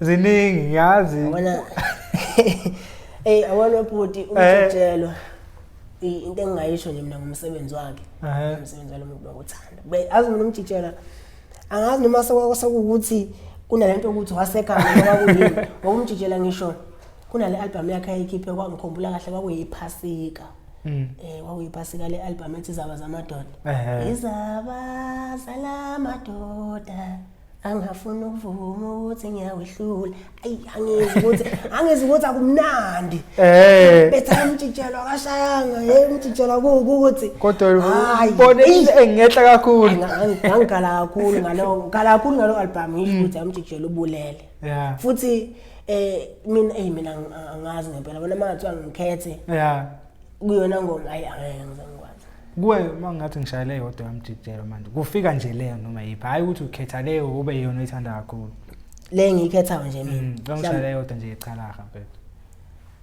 Ziningi ngiyazi. Yabona. Ey awona bhuti umjikjelwa. Into engingayisho nje mina ngomsebenzi wakhe. Umsebenzi walo muntu bawuthanda. Azi mina umjikjelwa angazi noma sekuwukuthi kunalento ukuthi wasekhaya noma kwakuyini. Ngoba umjikjelwa ngisho kunale album yakhe ayikhiphe kwangikhumbula kahle kwakuyiphasika. Kwakuyiphasika le album ethi Izaba Zamadoda. Izaba zalamadoda. Angafuni ukuvuma ukuthi ngiyawehlula. Ayi angizwi ukuthi angizwi ukuthi akumnandi. Betha umjikjelwa akashayanga, hey umjikjelwa kuwukuthi. Kodwa ubone engehla kakhulu. Ngangikhala kakhulu ngalo, ngikhala kakhulu ngalo album ngisho ukuthi umjikjelwa ubulele. Futhi mina mina angazi ngempela bona mangathiwa ngikhethe. Kuyona ngoma ayi angeke ngize ngikwazi. Kuwe mangathi ngishayele yodwa yamjikjelwa manje. Kufika nje leyo noma yiphi. Hayi ukuthi ukhetha leyo ube yiyona oyithanda kakhulu. Le ngiyikhethayo nje mina. Ngishayele yodwa nje ichalaha mfethu.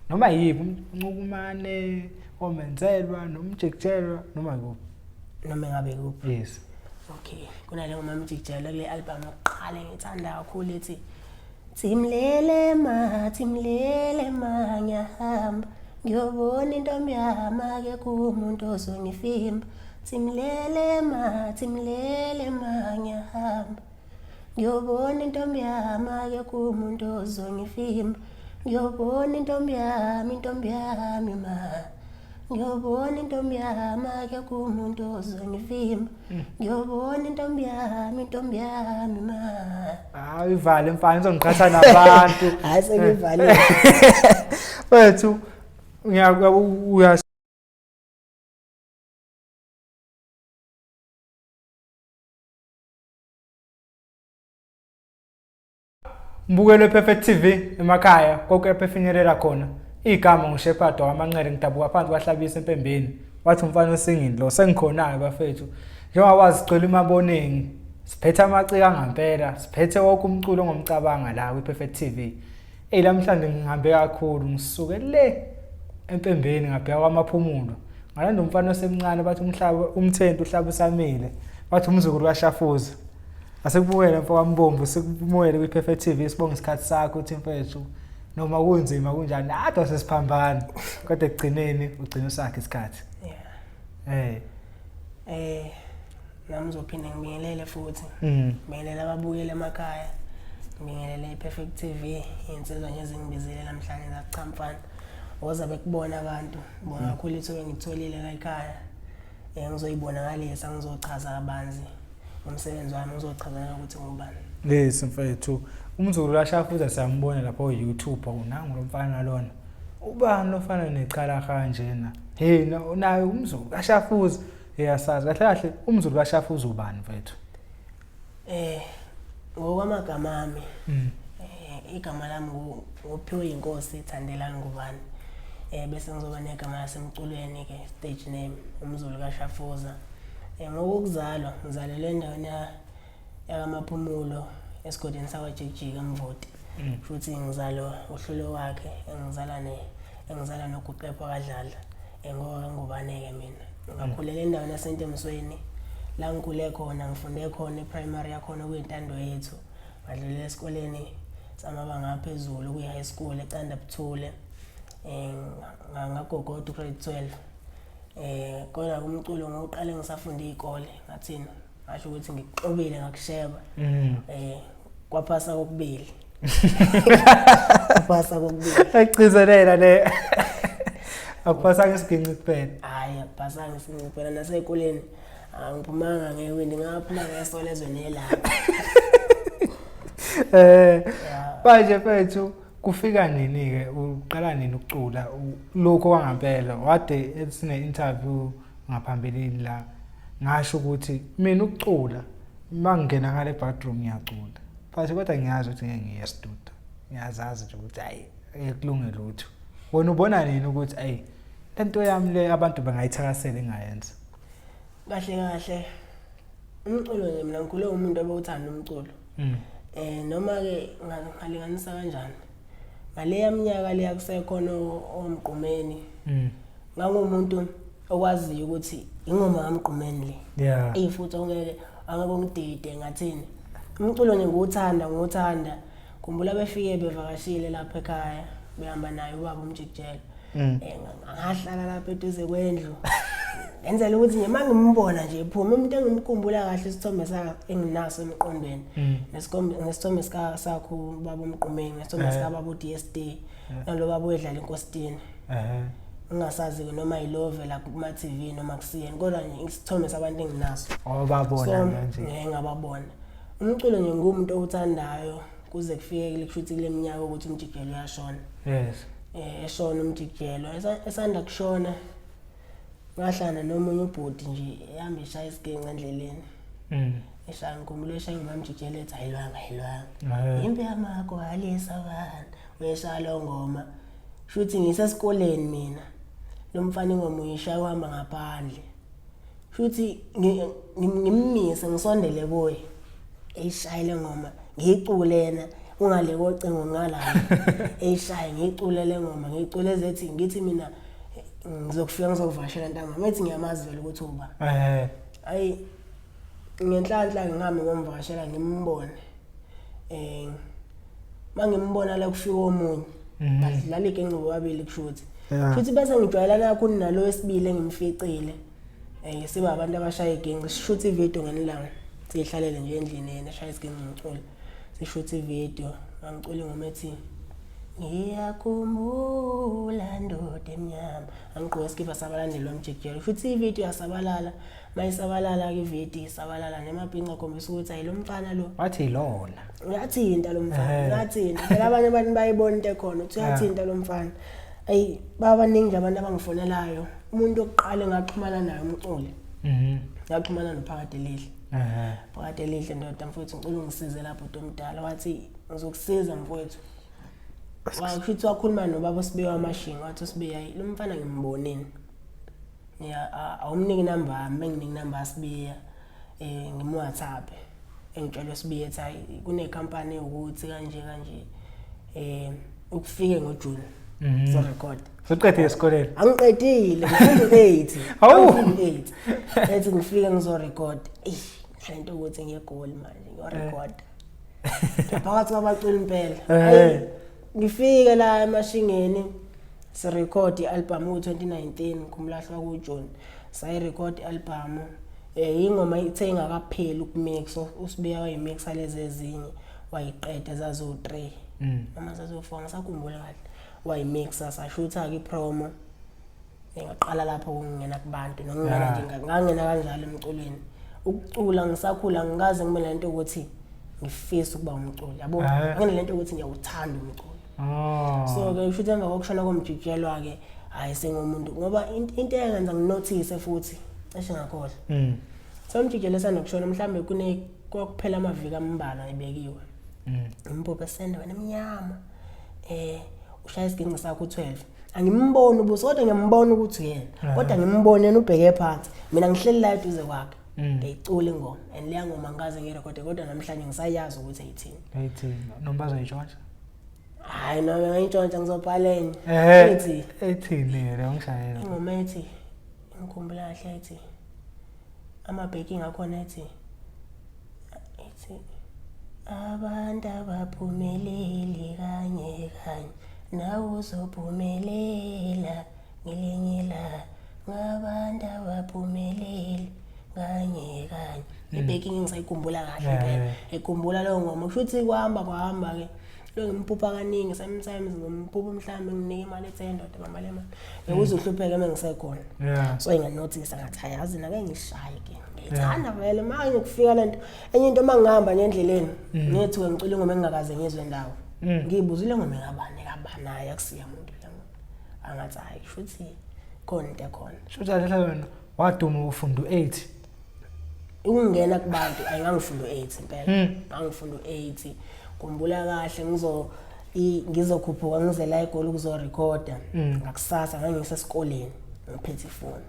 Noma yiphi umncukumane omenzelwa nomjikjelwa noma kuphi. Noma ngabe kuphi. Yes. Okay, kunale ngoma yomjikjelwa kule album yokuqala engithanda kakhulu ethi Thimlele ma, thimlele ma ngiyahamba ngiyobona intombi yami akekho umuntu ozongifimba. Thimlele ma, thimlele ma ngiyahamba ngiyobona intombi yami akekho umuntu ozongifimba. Ngiyobona intombi yami, intombi yami ma. Ngiyobona intombi yami akekho umuntu ozongivimba. Ngiyobona intombi yami, intombi yami ma. Hayi ivale mfana uzongiqhatha nabantu. Hayi sengivalile. Wethu uya Mbukelo Perfect TV emakhaya konke lapho efinyelela khona. Igama nguShepherd wamanqele ngidabuka phansi kwaHlabisa empembeni. Wathi umfana osingini lo sengikhona-ke bafethu. Njengoba wazi sigcwele imabonengi siphethe amaciko angempela siphethe wonke umculo ongomcabanga la kwi-Perfect TV. Eyi namhlanje ngihambe kakhulu ngisuke le empembeni ngabheka kwamaphumulo. Ngalanda umfana osemncane bathi umhlaba umthenti uhlaba usamile. Bathi umzukulu kaShafuza. Asikubukele mfo kaMbomvu sikumukele kwi-Perfect TV sibonge isikhathi sakho uthi mfethu noma kunzima kunjani adwa sesiphambana kodwa ekugcineni ugcina usakhe isikhathi. Yeah. Nami ngizophinde ngibingelele futhi. Ngibingelele ababukeli emakhaya. Ngibingelele iPerfect TV, insizwa nje ezingibizile namhlanje zathi cha mfana. Woza bekubona abantu, bonga kakhulu ithuba engitholile la ekhaya. Ngizoyibonakalisa, ngizochaza kabanzi umsebenzi wami, ngizochaza ukuthi ngubani. Yes mfethu, umzukulu kaShafuza siyambona lapho YouTube unangu lo mfana lona. Ubani lofana necala kanjena? Hey naye umzukulu kaShafuza. Eyasazi kahle kahle umzukulu kaShafuza ubani mfethu? Ngokwamagama ami. Igama lami nguphiwe inkosi Thandelani Ngubane. Bese ngizoba negama lasemculweni ke stage name umzulu kaShafuza. Ngokuzalwa ngizalelwe endaweni yakaMaphumulo esigodini sakwaJikijiki eMvoti. Futhi ngizalwa uhlelo wakhe engizala ne engizala noGuqepha kaDladla. Ngoba Ngubane ke mina. Ngakhulela endaweni yaseNtemsweni la ngikhule khona ngifunde khona eprimary yakhona kuyintando yethu. Ngadlulela esikoleni samabanga aphezulu kuyi high school eCanda Buthule. Ngagogoda ugrade 12. Kodwa kumculo ngoqale ngisafunda izikole ngathina ngasho ukuthi ngikuxobile ngakusheba. Kwaphasa kokubili. Kwaphasa kokubili. Ayigcizelela le. Akuphasanga isiginci kuphela. Hayi akuphasanga isiginci kuphela nasekoleni angiphumanga ngewindi ngaphuma ngeso lezwe nelanga. Manje mfethu kufika nini ke uqala nini ukucula lokho kwangempela wade esine interview ngaphambilini la ngasho ukuthi mina ukucula mangingena ngale bathroom ngiyacula but kodwa ngiyazi ukuthi ngeke ngiye studio ngiyazazi nje ukuthi hayi ekulunge lutho. Wena ubona nini ukuthi ayi lento yami le abantu bangayithakasela engayenza? Kahle kahle umculo nje mina ngikhule umuntu obewuthanda umculo. Noma ke ngalinganisa kanjani ngaleya minyaka leya kusekhona omgqumeni. Ngangumuntu okwaziyo ukuthi ingoma kaMgqumeni le. Eyi futhi ongeke angeke ungidide ngathini. Umculo nje ngiwuthanda ngiwuthanda. Khumbula befike bevakashile lapha ekhaya behamba naye ubaba uMjikijelo. Ngahlala lapha eduze kwendlu. Ngenzela ukuthi nje mangimbona nje ephuma umuntu engimkhumbula kahle isithombe sakhe enginaso emqondweni. Nesithombe sika sakho ubaba uMqumeni, nesithombe sika baba uDSD, nalo baba oyedlala enkositini. Ngingasazi-ke noma yilovela kuma-TV noma kusiyeni kodwa nje isithombe sabantu enginaso. Obabona So, nje. ngeke ngababona. Umculo nje ngumuntu owuthandayo kuze kufike kushuthi kule minyaka ukuthi uMjikijelo uyashona. Yes. Eshona uMjikijelo esanda kushona ngahlangana nomunye ubhuti nje ehamba eshaya isigenci endleleni. Eshaya ngikhumbula eshaya ingoma yamjikijelo ethi ayilwanga ayilwanga. Impi yamakho alisa abantu. Uyeshaya lo ngoma. Shuthi ngisesikoleni mina. Lo mfana ingoma uyishaya uhamba ngaphandle. Shuthi ngimmise ngisondele kuye. Eyishaye le ngoma ngiyicule yena ungale kocingo ngala. Eyishaye ngiyicule le ngoma ngiyicule ezethi ngithi mina ngizokufika ngizokuvakashela ntambama ethi ngiyamazi vele ukuthi uba. Ayi ngenhlanhla ngihambe ngomvakashela ngimbone. Mangimbona la kufika omunye badlala igenqo bobabili kushuthi. Futhi bese ngijwayelana kakhulu nalo wesibili engimficile. Siba abantu abashaya igenqo sishutha ivideo ngelanga. Sihlalele nje endlini yena eshaya isigenqo ngicula. Sishutha ivideo ngicula ingoma ethi ngiyakhumbula ndoda emnyama. Angigqoke isikipa sabalandeli bamjikijelo. Futhi ivideo yasabalala. Mayisabalala ke ivideo isabalala nemabhinca khombisa ukuthi ayi lo mfana lo. Wathi lona. Uyathinta lo mfana, uyathinta. Phela abanye abantu bayibona into ekhona uthi uyathinta lo mfana. Ayi babaningi nje abantu abangifonelayo. Umuntu oqala engaxhumana naye umculi. Ngaxhumana noPhakade Lihle. Phakade Lihle ndoda mfowethu ngicela ungisize lapho uDomdala wathi ngizokusiza mfowethu. Wathi wakhuluma nobaba uSibiya waMashinga wathi uSibiya lo mfana ngimbonile. Ya awumniki inamba yami benginike inamba yaSibiya ngimWhatsApp. Engitshela uSibiya ethi hayi kune company ukuthi kanje kanje ukufike ngoJune. So record. Usuqedile esikoleni? Angiqedile, ngifunda u8. Hawu. Ngifunda u8. Ethi ngifike ngizorecord. Eish, lento ukuthi ngiyegoli manje, ngiyorecord. Phakathi kwabaculi impela. Ngifike la eMashingeni sirecord ialbum ku2019 ngumlahlwa kuJune. Sayirecord ialbum. Ingoma ithe ingakapheli ukumix, uSibiya wayimixa lezi ezinye wayiqeda zazo 3. Noma zazo 4 ngisakhumbula kahle. Wayimixa sashutha ke ipromo. Ngaqala lapho ukungena kubantu nokungena nje ngangena kanjalo emculweni. Ukucula ngisakhula ngikaze ngibe lento ukuthi ngifisa ukuba umculi yabo. Nginalento ukuthi ngiyawuthanda umculo. So ke usho emva kokushona komjijelwa ke hayi sengumuntu ngoba into eyenza nginothise futhi cishe ngakhohlwa. So umjijelo esanokushona mhlambe kune kwakuphela amaviki ambalwa ebekiwe. Impuphu esende wena emnyama. Ushaya isiginci sakho u12. Angimboni ubuso kodwa ngiyambona ukuthi uyena. Kodwa ngimbone yena ubheke phansi. Mina ngihleli la eduze kwakhe. Ngiyicula ingoma and leya ngoma ngikaze ngiyirekhode kodwa namhlanje ngisayazi ukuthi ayithini. Ayithini? Noma bazoyitshontsha? Hayi noma ngayintshontsha ngizobhala enye. Ethi ethini le ngishayela. Ingoma ethi ngikhumbula kahle ethi ama-backing akhona ethi abantu abaphumeleli kanye kanye nawe uzophumelela ngelinye ilanga ngabantu abaphumeleli kanye kanye. I-backing ngisayikhumbula kahle impela. Ngikhumbula leyo ngoma kusho ukuthi kwahamba kwahamba ke lo ngimphupha kaningi sometimes ngimphupha mhlawumbe nginike imali ethe ndoda mama le mali bekuze uhlupheke uma ngisekhona. So nganothisa ngathi hayi nake ngishaye ke ngiyithanda vele manje kufika lento enye into mangihamba nje endleleni ngithuke ngicula ingoma engingakaze ngizwe ndawo. Ngiyibuzile ingoma ekabani ekabani hayi akusiya umuntu le ngoma. Angathi hayi kushuthi khona into ekhona. Shuthi kahle wena waduma ufunda u8. Ukungena kubantu ayingangifunda u8 impela. Ngangifunda u8. Khumbula kahle ngizokhuphuka ngize la eGoli ukuzorekhoda. Ngakusasa ngangisesikoleni ngiphethe ifoni.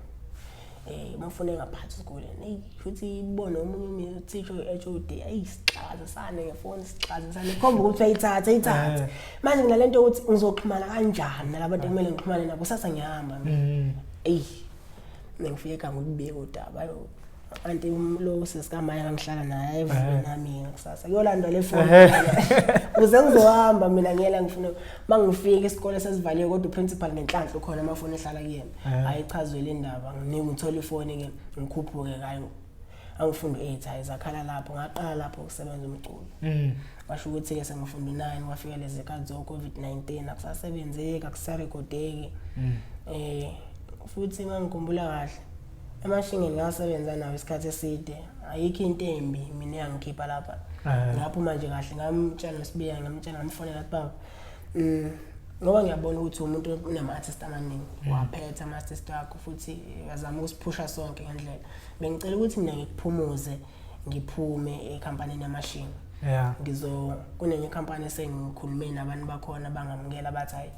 Umfuna engaphathi esikoleni. Hey futhi ibone omunye uthisha we-HOD hey sixazisane ngefoni sixazisane khomba ukuthi uyayithatha ayithathe. Manje nginalento ukuthi ngizoxhumana kanjani nalabantu ekumele ngixhumane nabo kusasa ngiyahamba mina. Hey ngifike ekhaya ngolubika udaba ayo. Anti lo sesikamaya ngihlala naye ayevuke nami ngakusasa kuyolandwa le phone ukuze ngizohamba mina ngiyela ngifuna mangifika isikole sesivaliwe kodwa uprincipal ngenhlanhla ukhona amafoni ehlala kuyena ayichazwe le ndaba nginika ngithola ifoni ke ngikhuphuke kayo angifunda u-8 hayi zakhala lapho ngaqala lapho ukusebenza umculo kwasho ukuthi-ke sengifunda u-9 kwafika lezi zikhathi zo-covid-19 akusasebenzeki akusarekhodeki futhi uma ngikhumbula kahle emashingeni ngasebenza nawo isikhathi eside ayikho into embi mina eyangikhipha lapha ngaphuma nje kahle ngamtshela nosibiya ngamtshela ngamfonela ngathi baba ngoba ngiyabona ukuthi umuntu unama-artist amaningi waphetha ama-artist wakho futhi uyazama ukusiphusha sonke ngendlela bengicela ukuthi mina ngikuphumuze ngiphume ekhampanini yamashinga ngizo kunenye ikhampani esengikhulume nabantu bakhona bangamukela bathi hayi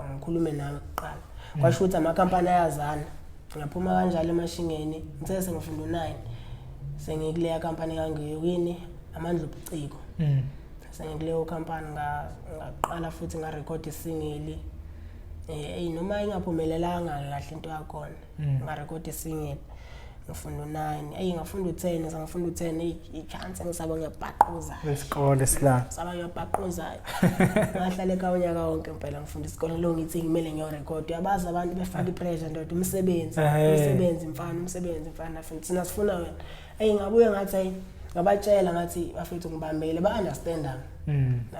angikhulume nawe kuqala kwasho ukuthi amakhampani ayazana ngaphuma kanjalo emashingeni ngithe sengifunda u-9 sengikuleya khampani kangiyo kini amandla obuciko sengikuleyo khampani ngaqala futhi ngarekhoda isingili eh noma ingaphumelelanga kahle into yakhona ngarekhoda isingili ngifunda u-9 eyi ngafunda u-10 sangifunda u-10 i-chance ngisaba ngiyabhaquza isikole sila saba ngiyabhaquza ngahlala ekhaya unyaka wonke impela ngifunda isikole lo ngithi kumele ngiyorekhoda uyabazi abantu befaka i-pressure ndoda umsebenzi umsebenzi mfana umsebenzi mfana futhi thina sifuna wena eyi ngabuye ngathi hayi ngabatshela ngathi bafethu ngibambele ba-understanda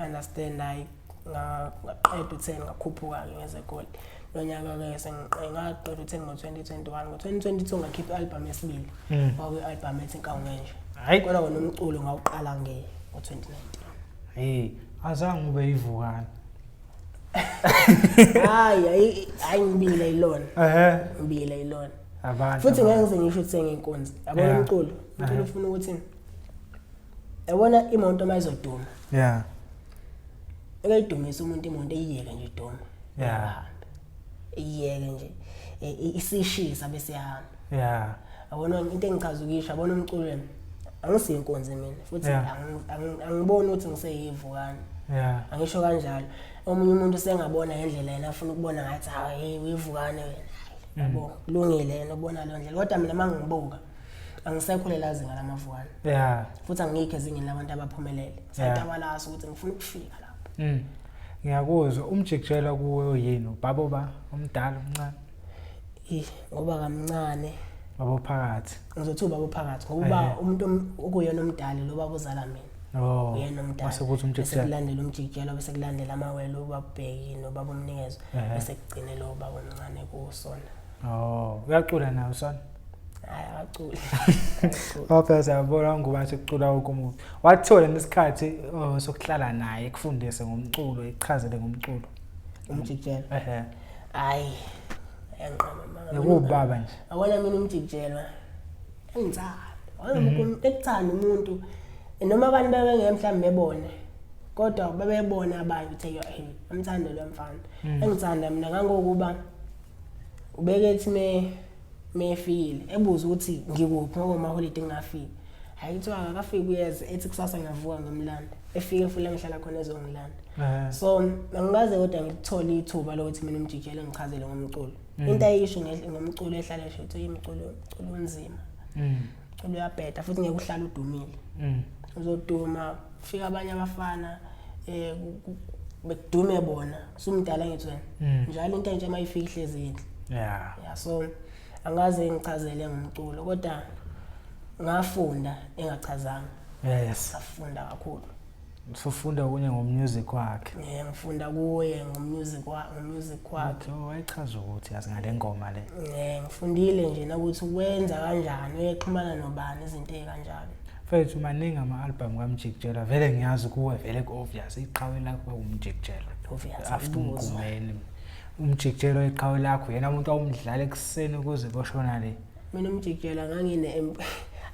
understand hayi ngaqeda u-10 ngakhuphuka-ke ngezegoli lo nyaka-ke sengaqeda u-10 ngo-2021 ngo-2022 ngakhipha i-albhamu yesibili kwakuyi-albhamu ethi Inkawu Ngenja hayi kodwa wona umculo ngawuqala ngo-2019 hey azange ube ivukana hayi hayi ngibile yilona ngibile yilona abantu futhi ngeke ngize ngisho ukuthi sengiyinkunzi yabona umculo umculo ufuna ukuthi yabona imoto uma izoduma ekayidumisa umuntu imoto eyiyeke nje iduma iyeke nje isishisa bese yahamba yabona into engichaza ukuyisho yabona umculo angisiyinkunzi mina futhi angiboni ukuthi ngiseyivukane angisho kanjalo omunye umuntu usengabona ngendlela yena afuna ukubona ngathi hayi hey uyivukane wena yabo kulungile yena ubona leyo ndlela kodwa mina mangibuka angisekho lela zinga lamavukane futhi angikho ezingeni labantu abaphumelele ngisatabalasa ukuthi ngifuna ukufika lapho Ngiyakuzwa umjikijela kuwe yini ubaba ba omdala omncane ngoba kamncane baba phakathi ngizothi ubaba phakathi ngoba umuntu okuyena omdala lo baba uzala mina uyena omdala mase kuthi umjikijela bese kulandela umjikijela bese kulandela amawele ubaba ubheki nobaba umnikezo bese kugcine lo baba omncane kusona uyacula nawe sona hayi akaculi Waphela siyabona ngoba sekucula wonke umuntu wathola nesikhathi sokuhlala naye ekufundise ngomculo echazele ngomculo umjikijela hayi yanqoma mama ngikubaba nje awona mina umjikijelwa engithanda ekuthanda umuntu noma abantu bebengeke mhlawumbe bebone kodwa bebebona abanye ukuthi hey amthande lo mfana engithanda mina ngangokuba ubeke ethi mefikile ebuza ukuthi ngikuphi ngoba amaholiday ngingafiki hayi kuthiwa akakafiki uyeza ethi kusasa ngiyavuka ngimlanda efike futhi ngihlala khona ezongilanda so angikaze kodwa ngikuthole ithuba lokuthi mina umjikijela ngichazele ngomculo into ayisho ngomculo ehlala esho ukuthi umculo umculo unzima umculo uyabheda futhi ngeke uhlale udumile uzoduma fika abanye abafana bekudume bona sumdala ngithi wena njalo into entsha mayifika ihlezi inhle so angaze ngichazele ngomculo kodwa ngafunda engachazanga ngafunda kakhulu Usufunda kunye ngomusic wakhe ngifunda kuye ngomusic ngomusic wakhe wayechaza ukuthi yazi ngale ngoma le ngifundile nje nokuthi wenza kanjani uyexhumana nobani izinto ezikanjalo Mfethu maningi ama-album kaMjikijela vele ngiyazi kuwe vele ku-obvious iqhawe lakho kwakuMjikijela Obvious, after ibuzwa. uMgqumeni umjikijelo iqhawe lakho yena umuntu awumdlala ekuseni kuze koshona le mina umjikijela ngangine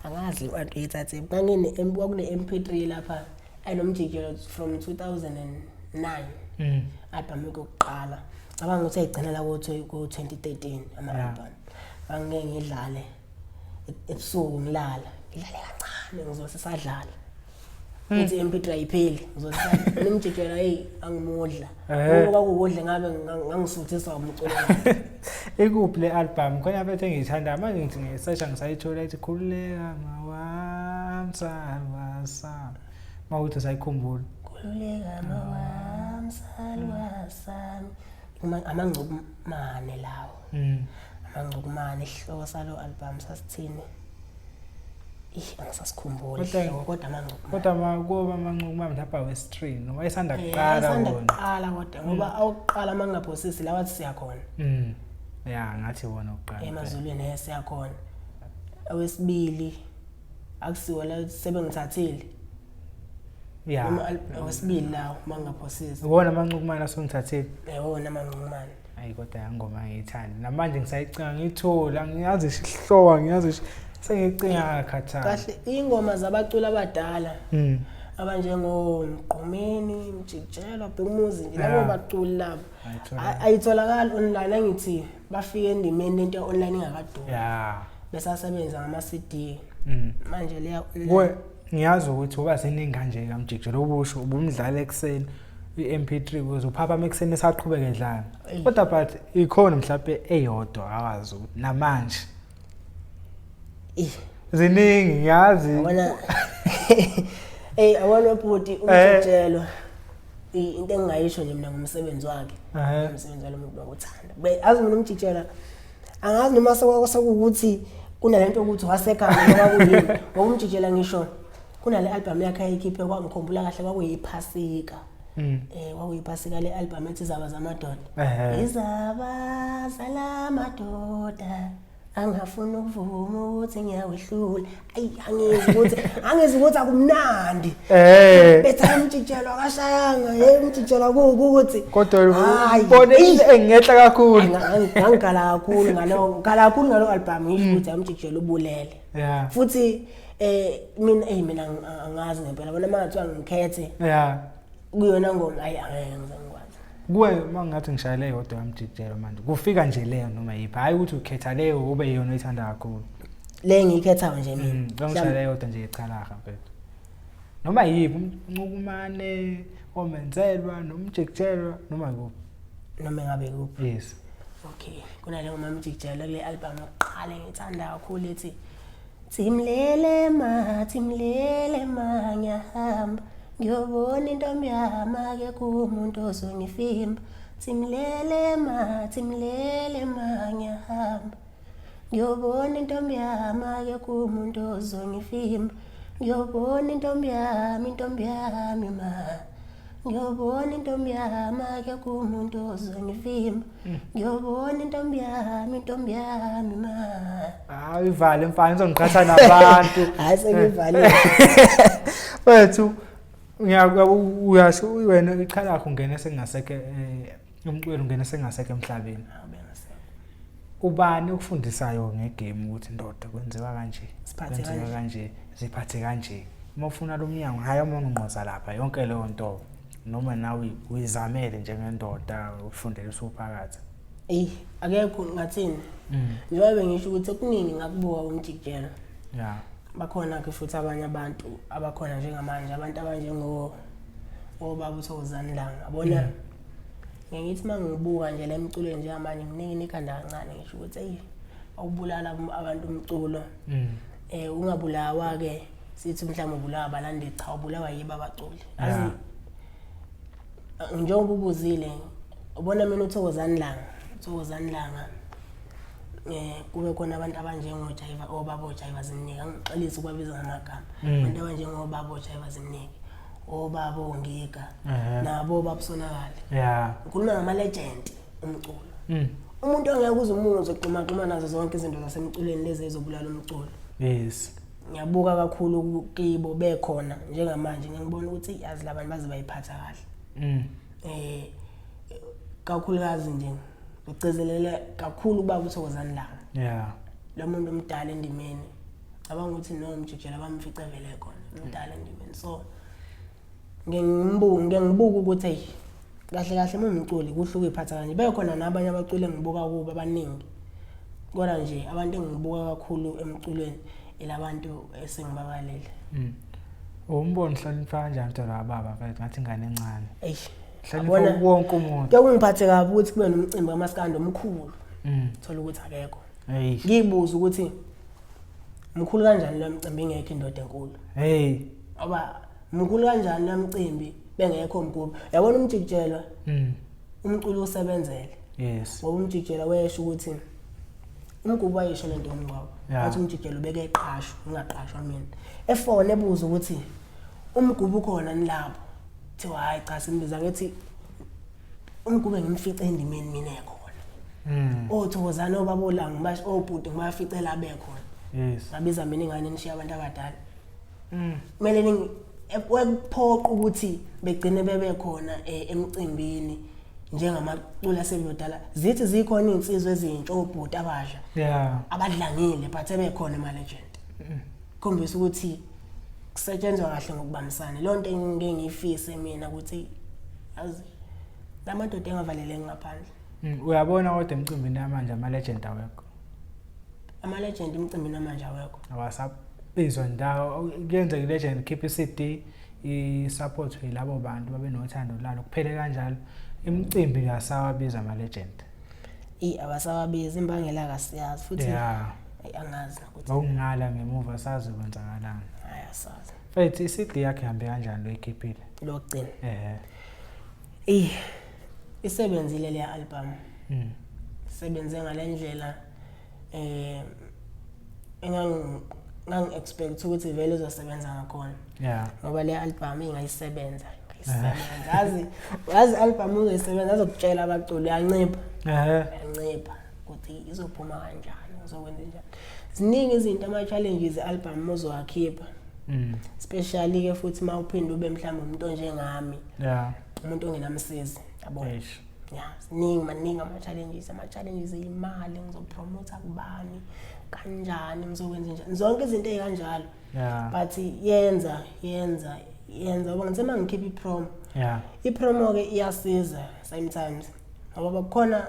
angazi abantu uyithathe ngangine kwakune MP3 lapha ayinomjikijelo from 2009 album yokuqala cabanga ukuthi ayigcina la ko-2013 ama-album ngangike ngidlale ebusuku ngilala ngidlale kancane ngizose sadlala Uthi MP3 ayipheli uzosala mina umjijela hey angimudla. Uma kwakukudla ngabe ngangisuthiswa umculo wakhe. Ikuphi le album? Khona bethe ngiyithanda manje ngithi ngiyisesha ngisayithola ithi khululeka mawami salwa sami. Mawuthi usayikhumbula. Khululeka mawami salwa sami. Amangcukumane lawo. Amangcukumane isihloko salo album sasithini? Ih angisasikhumbuli isihloko kodwa amangcukumane. Kodwa makuba amangcukumane mhlawumbe awesi-3 noma esanda kuqala esanda kuqala kodwa ngoba awuqala mangingaphosisi lawa athi siyakhona. Ya ngathi wona ukuqala. Emazulwini siyakhona. Awesibili akusiwo la sebengithathile. Ya. Noma awesibili lawo mangingaphosisi. Wona amancukumane asongithathile. Yewona amancukumane. Ayi kodwa yangoma ngiyithanda. Namanje ngisayicinga ngiyithola ngiyazi isihlowa ngiyazi sengicinga ngakhathala. Kahle ingoma zabaculi abadala. Abanjengo Mgqumeni, Mjikijelwa, Bhekumuzi nje labo baculi labo. Ayitholakali online angithi bafike endimeni lento online ingakadumi. Besasebenza ngama CD. Manje leya online. Ngiyazi ukuthi uba ziningi kanje kaMjikijelwa ubusho ubumdlala ekuseni i-MP3 ukuze uphapha ekuseni esaqhubeka edlala. Kodwa but ikhona mhlawumbe eyodwa awazi ukuthi namanje. Ziningi ngiyazi. Yabona. Hey awona bhuti umjikijelwa. Into engingayisho nje mina ngomsebenzi wakhe. Umsebenzi walo muntu ngokuthanda. Azi mina umjikijelwa angazi noma sekuwukuthi kunalento ukuthi wasekhaya noma kuyini. Ngoba umjikijelwa ngisho kunale album yakhe ayikhiphe kwangikhumbula kahle kwakuyiphasika. Kwakuyiphasika le album ethi Izaba Zamadoda. Izaba zalamadoda angafuni ukuvuma ukuthi ngiyawehlula. Ayi angizwi ukuthi akumnandi. Betha umjikijelwa akashayanga, hey umjikijelwa kuwukuthi. Kodwa ubone engehla kakhulu. Ngangikhala kakhulu ngalo, ngikhala kakhulu ngalo album ngisho ukuthi umjikijelwa ubulele. Futhi mina mina angazi ngempela bona mangathiwa ngikhethe. Kuyona ngoma ayi angeke ngize ngikwazi. Kuwe mangathi ngishayele yodwa yamjikijelwa manje kufika nje leyo noma yiphi hayi ukuthi ukhetha leyo ube yiyona oyithanda kakhulu. Le ngiyikhethayo nje mina. Ngishayele yodwa nje ichalaha mfethu. Noma yiphi umncukumane omenzelwa nomjikijelwa noma kuphi. Noma ngabe kuphi. Yes. Okay, kunale ngoma yomjikijelwa kule album yokuqala engithanda kakhulu ethi Thimlele ma, thimlele ma ngiyahamba ngiyobona intombi yami akekho umuntu ozongifimba. Thimlele ma, thimlele ma ngiyahamba ngiyobona intombi yami akekho umuntu ozongifimba. Ngiyobona intombi yami, intombi yami ma. Ngiyobona intombi yami akekho umuntu ozongivimba. Ngiyobona intombi yami, intombi yami ma. Hayi ivale mfana uzongiqhatha nabantu. Hayi sengivalile. Wethu uyasho wena iqhala lakho ungena sengasekho umcwelo ungena sengasekho emhlabeni. Ubani okufundisayo ngegame ukuthi ndoda kwenziwa kanje, kwenziwa kanje, ziphathe kanje. Uma ufuna lo mnyango hayi uma ungqoza lapha yonke leyo nto noma nawe uyizamele njengendoda ufundele usuphakathi. Eh akekho ngathini. Njengoba bengisho ukuthi okuningi ngakubuka umjikijelwa. Bakhona ke futhi abanye abantu abakhona njengamanje abantu abanjengo obaba uThokozani Langa. Yabona ngithi mangibuka nje le mculo njengamanje nginingi ikhanda kancane ngisho ukuthi hey awubulala abantu umculo. Ungabulawa ke sithi mhlawumbe ubulawa abalandeli cha ubulawa yibo abaculi. Azi njengoba ubuzile ubona mina uThokozani Langa, uThokozani Langa kube khona abantu abanjengoJaiva obaba oJaiva Zimnike angixolisi ukubabiza ngamagama. Abantu abanjengobaba oJaiva Zimnike, obaba oNgiga nabo babusonakala. Ngikhuluma ngama legend umculo. Umuntu ongeke uze umuzwe exhumaxhuma nazo zonke izinto zasemculweni lezi ezobulala umculo. Yes. Ngiyabuka kakhulu kibo bekhona njengamanje ngiyabona ukuthi yazi labantu baze bayiphatha kahle. Kakhulukazi nje ngigcizelele kakhulu ubaba uThokozani Langa. Lo muntu omdala endimeni. Cabanga ukuthi no umjijela bamfice vele khona umdala endimeni. So ngibuka ukuthi hey kahle kahle uma umculi kuhle ukuyiphatha kanje. Bekhona nabanye abaculi engibuka kubo abaningi. Kodwa nje abantu engibuka kakhulu emculweni ilabantu esengibabalele. Umbona uhlonipha kanjani mntwana kababa mfethu ngathi ingane encane. Eish. Hlonipha wonke umuntu. Kuye kungiphathe kabi ukuthi kube nomcimbi kamaskandi omkhulu. Thola ukuthi akekho. Hey. Ngiyibuza ukuthi mkhulu kanjani lo mcimbi ingekho indoda enkulu. Hey. Ngoba mkhulu kanjani lo mcimbi bengekho mgubhi. Yabona umjikijelwa? Umculo usebenzele. Yes. Ngoba umjikijelwa wesho ukuthi umgubu wayisho lento yomngcwabo. Wathi umjikijelwa ubeke eqashwa, ngingaqashwa mina. Efone ebuza ukuthi umgubu ukhona nilapho. Kuthiwa hayi cha simbiza ngithi umgube ngimfice endimeni mina ekhona. Othokozana obabolanga basho obhuti ngibafice la bekhona. Yes. Ngabiza mina ingane nishiya abantu abadala. Kumele ekuphoqa ukuthi begcine bebe khona emcimbini njengamacula asebodala. Zithi zikhona izinsizwa ezintsha obhuti abasha. Abadlangile but ebekhona ema legend. Khombisa ukuthi kusetshenzwa kahle ngokubambisana. Leyo nto engike ngiyifise mina ukuthi yazi lamadoda engavaleleki ngaphandle. Uyabona kodwa emcimbini yamanje ama legend awekho. Ama legend emcimbini yamanje awekho. Awasabizwa ndawo. Kuyenzeka i-legend ikhiphe i-CD i-support yilabo bantu babe nothando lalo kuphele kanjalo. Imicimbi ngasawabiza ama legend. Abasawabiza imbangela akasiyazi futhi. Angazi ukuthi ngokungala ngemuva sazi kwenzakalani. Hayi asazi. Mfethu i-CD yakhe ihambe kanjani loyikhiphile? Lokugcina. Isebenzile le album. Isebenze ngalendlela engangi expect ukuthi vele izosebenza ngakhona. Ngoba le album ingayisebenza. Isebenza. Yazi album uzoyisebenza azokutshela abaculi uyancipha. Uyancipha ukuthi izophuma kanjani, uzokwenza njani. Ziningi izinto ama challenges album ozowakhipha. Especially ke futhi mawuphinda ube mhlawumbe umuntu onjengami. Umuntu ongenamsizi, yabo. Ziningi maningi ama challenges, ama challenges imali ngizopromote kubani, kanjani ngizokwenza njani. Zonke izinto ezikanjalo. But yenza ngoba ngithe mangikhipha ipromo. Ipromo ke iyasiza sometimes. Ngoba kukhona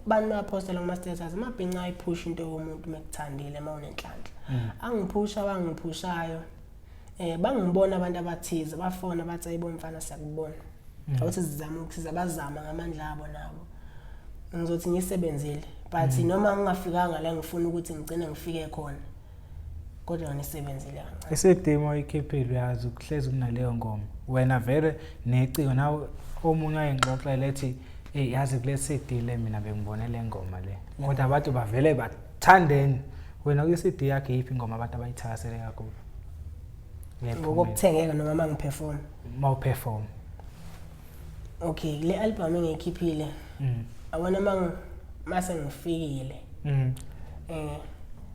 abantu bayapostela kuma status amabhinca ayiphusha into yomuntu mekuthandile mawunenhlanhla. Angiphusha abangiphushayo. Bangibona abantu abathize bafona bathi ayibo mfana siyakubona. Awuthi sizama ukusiza bazama ngamandla abo nabo. Ngizothi ngisebenzile but noma ngingafikanga la ngifuna ukuthi ngigcine ngifike khona. Kodwa ngisebenzile kancane. Isidimo ikhiphile uyazi ukuhlezi kunaleyo ngoma. Wena vele neciko nawe omunye ayengixoxela ethi hey yazi kule CD le mina bengibone le ngoma le. Kodwa abantu bavele bathandeni. Wena kwi CD yakhe yiphi ingoma abantu abayithakasele kakhulu? Ngokuthengeka noma mangiperform? Mawuperform. Okay, le album engiyikhiphile. Awona mase ngifikile.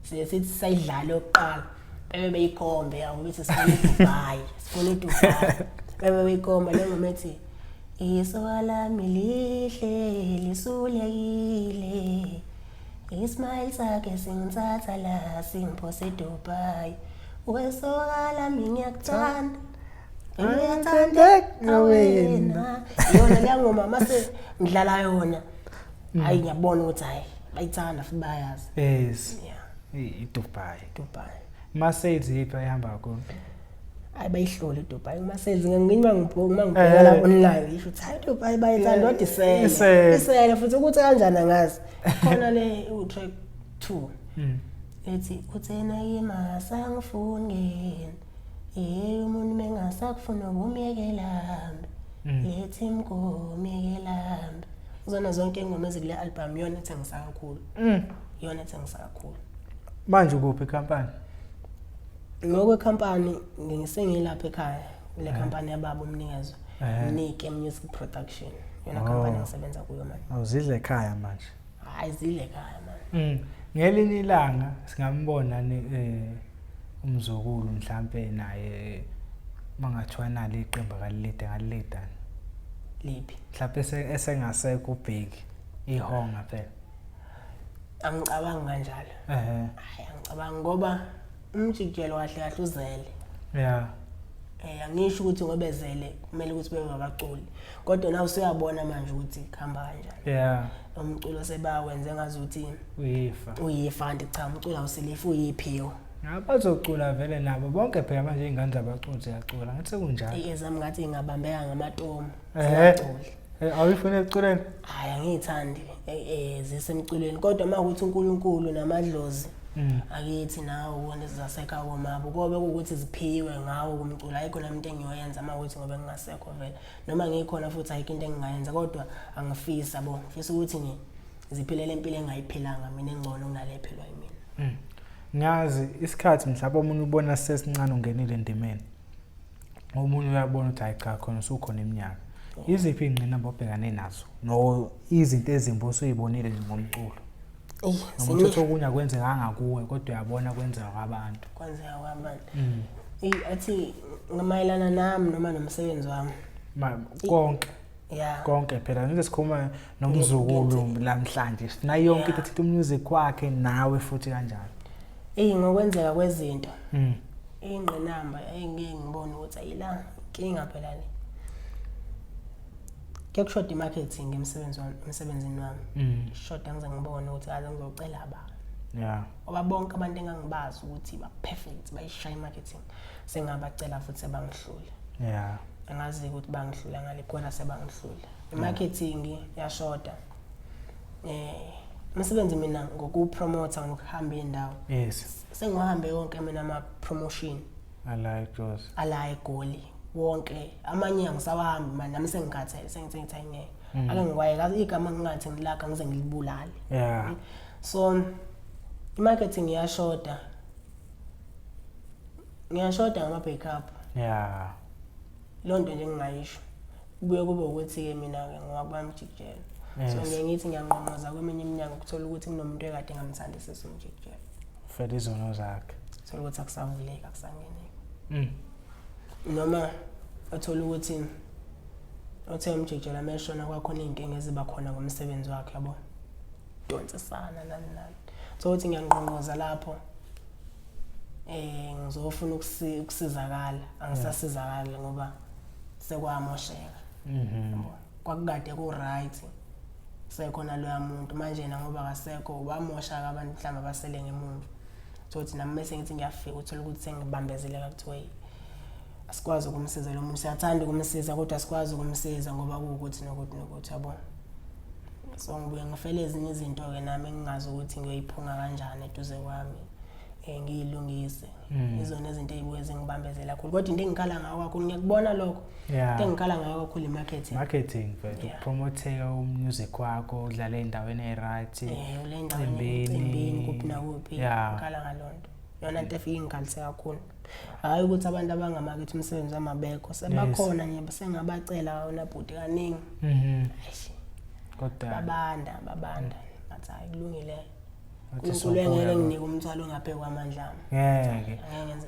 Sithi sayidlala oqala. Bebe beyikhombe yawo bethi sifuna iDubai, sifuna iDubai. Bebe beyikhomba le ngoma ethi isoka lami lihle lisulekile. Ismile sakhe singithatha la singiphose eDubai. Wesoka lami ngiyakuthanda. Ngiyathandeka wena. Yona le ngoma mase ngidlala yona. Hayi ngiyabona ukuthi hayi bayithanda futhi bayazi. Yes. Yeah. iDubai. Dubai. Mercedes yiphi ayihamba kakhulu? Hayi bayihlole iDubai. Mercedes ngingima ngibheka ngibheka la online ngisho ukuthi hayi iDubai bayithanda kodwa isele. Isele futhi ukuthi kanjani angazi. Khona le u-track 2. Ethi uthena yima sangifuni. Umuntu mengasakufuna ukumyekela. Lethi mgomyekela. Uzona zonke ingoma ezikule album yona ethengisa kakhulu. Yona ethengisa kakhulu. Manje ukuphi company? Ngokwe company ngisengilapha ekhaya kule company yababa umnikazi. Mnike Music Production. Yona company ngisebenza kuyo manje. Awuzidle ekhaya manje. Hayi zidle ekhaya manje. Ngelinye ilanga singambona umzukulu mhlambe naye mangathiwa nalo iqembu akalilide ngalilida. Liphi? Mhlawumbe esengasekho ubheki ihonga phela. Angicabangi kanjalo. Hayi angicabangi ngoba umjikijelo kahle kahle uzele. Angisho ukuthi ngoba ezele kumele ukuthi bebe ngabaculi. Kodwa nawe usuyabona manje ukuthi kuhamba kanjani. Umculo sebawenze ngazuthi uyifa. Uyifa kanti cha umculo awuselifa uyiphiwo. Abazocula vele nabo bonke phela manje iy'ngane zabaculi ziyacula ngathi sekunjalo. Ezami ngathi ngingabambeka ngamatomu. Eh. Zingaculi. Awuyifuni ekuculeni? Hhayi angiyithandi zisemculweni kodwa uma kuwukuthi uNkulunkulu namadlozi akithi nawe ubone zasekhaya komabo kobe kuwukuthi ziphiwe ngawo kumculo ayikho nami into engiyoyenza uma kuwukuthi ngoba ngingasekho vele noma ngikhona futhi ayikho into engingayenza kodwa angifisi yabo ngifisa ukuthi nje ziphilele impilo engayiphilanga mina engcono kunale ephilwa yimina. Ngiyazi isikhathi mhlawumbe omunye ubona sesincane ungenile endimeni. Omunye uyabona ukuthi hayi cha khona usukhona iminyaka. Iziphi iy'ngqinamba obhekane nazo no izinto ezimbi osuyibonile nje ngomculo? Noma uthi okunye akwenzekanga kuwe kodwa uyabona kwenzeka kwabantu. Kwenzeka kwabantu. Athi mayelana nami noma nomsebenzi wami. Konke. Yeah. Konke phela ngize sikhuluma nomzukulu namhlanje sifuna yonke into ethinta umusic wakhe nawe futhi kanjalo. Eyi ngokwenzeka kwezinto. Ingqinamba engike ngibone ukuthi ayila inkinga phela le. Kuyakushoda i-marketing emsebenzini wami. Ishoda ngize ngibone ukuthi aze ngizocela ba. Yeah. Ngoba bonke abantu engangibazi ukuthi ba perfect bayishaya i-marketing sengabacela futhi sebangihlula. Yeah. Angazi ukuthi bangihlula ngale kodwa sebangihlula. I-marketing yashoda. Umsebenzi mina ngokupromote ngokuhamba indawo. Yes. Sengihambe yonke mina ama promotion. I like those. Ala eGoli wonke amanye angisawahambi manje nami sengikhathele sengithi ngithi ngeke. Ake ngikwayeka igama ngingathi ngilaka ngize ngilibulale. Yeah. So i-marketing iyashoda. Ngiyashoda ngama backup. Yeah. Lonto nje ngingayisho. Kubuye kube ukuthi ke mina ke ngokwamjikijelo. So ngiye ngithi ngiyanqonqoza kweminye iminyaka ukuthola ukuthi kunomuntu ekade ngamthandisisa umjikijelo. Fela izono zakhe. Thola ukuthi akusavuleki akusangeneki. Noma uthola ukuthi uthe umjikijelo ameshona kwakhona izinkinga eziba khona ngomsebenzi wakhe yabo. Donsisana nani nani. So uthi ngiyanqonqoza lapho. Ngizofuna ukusizakala, angisasizakali ngoba sekwamosheka. Kwakukade ku right. Sekhona loya muntu manje na ngoba akasekho wamosha abantu mhlawumbe abasele ngemuva. So uthi nami bese ngithi ngiyafika uthola ukuthi sengibambezeleka kuthiwa asikwazi ukumsiza lo muntu, siyathanda ukumsiza kodwa asikwazi ukumsiza ngoba kuwukuthi nokuthi nokuthi yabo. So ngibuye ngifele ezinye izinto ke nami engingazi ukuthi ngiyoyiphunga kanjani eduze kwami. Ngiyilungise. Izona izinto ezibuye zingibambezela kakhulu kodwa into engikhala ngayo kakhulu ngiyakubona lokho. Into engikhala ngayo kakhulu i-marketing. Marketing mfethu, ukupromotheka umusic wakho, udlale endaweni e-right. Ule endaweni emcimbini kuphi nakuphi. Ngikhala ngalonto. Yona into efike ingikhalise kakhulu. Hayi ukuthi abantu abangamakethe umsebenzi wamabekho sebakhona nje sengabacela wona bhuti kaningi. Kodwa babanda ngathi hayi kulungile. uNkulunkulu engeke nginike umthwalo ongaphezu kwamandla ami. Ngeke.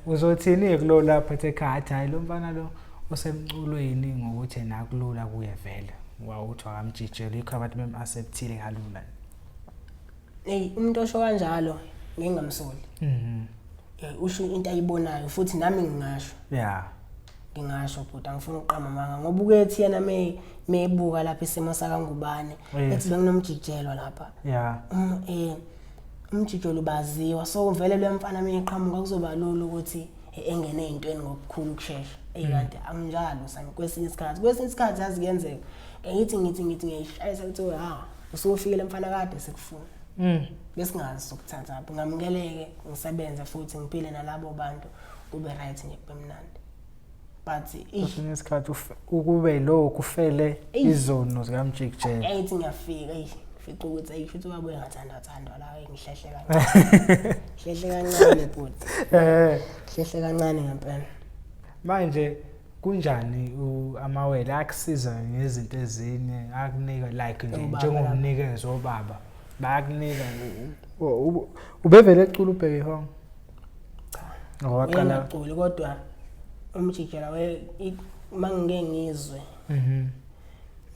Uzothini kulo lapha ekhaya athi hayi lo mfana lo osemculweni ngokuthi nakulula kuye vele. Wawuthi akamjijela yikho abantu bem-acceptile kalula. Hey umuntu osho kanjalo ngingamsoli. Usho into ayibonayo futhi nami ngingasho. Yeah. Ngingasho bhuti angifuni ukuqamba amanga ngoba ukethi yena mebuka lapha isimo sakaNgubane ethi benginomjijelwa lapha. Yeah. Umjijelo ubaziwa so vele lo mfana meqhamuka kuzoba lula ukuthi engene ezintweni ngokukhulu ukushesha. Kanti anginjalo sami kwesinye isikhathi yazi kuyenzeka. Ngithi ngiyishayisa ukuthi ha usufikile mfana kade sikufuna. Besingazi sokuthatha apho ngamukeleke ngisebenze futhi ngiphile nalabo bantu kube right nje kube mnandi. But kwesinye isikhathi ukube lokhu kufele izono zikamjikijela. Eyithi ngiyafika ngifica ukuthi ayifuthi wabuye ngathandwa la ngihlehle kancane. Hlehle kancane bhuti. Hlehle kancane ngempela. Manje kunjani amawele akusiza ngezinto ezinye akunika like nje njengomnikezo obaba bayakunika ubevele ecula ubheke ihongo? Cha. Waqala ecula kodwa umjijela mangike ngizwe.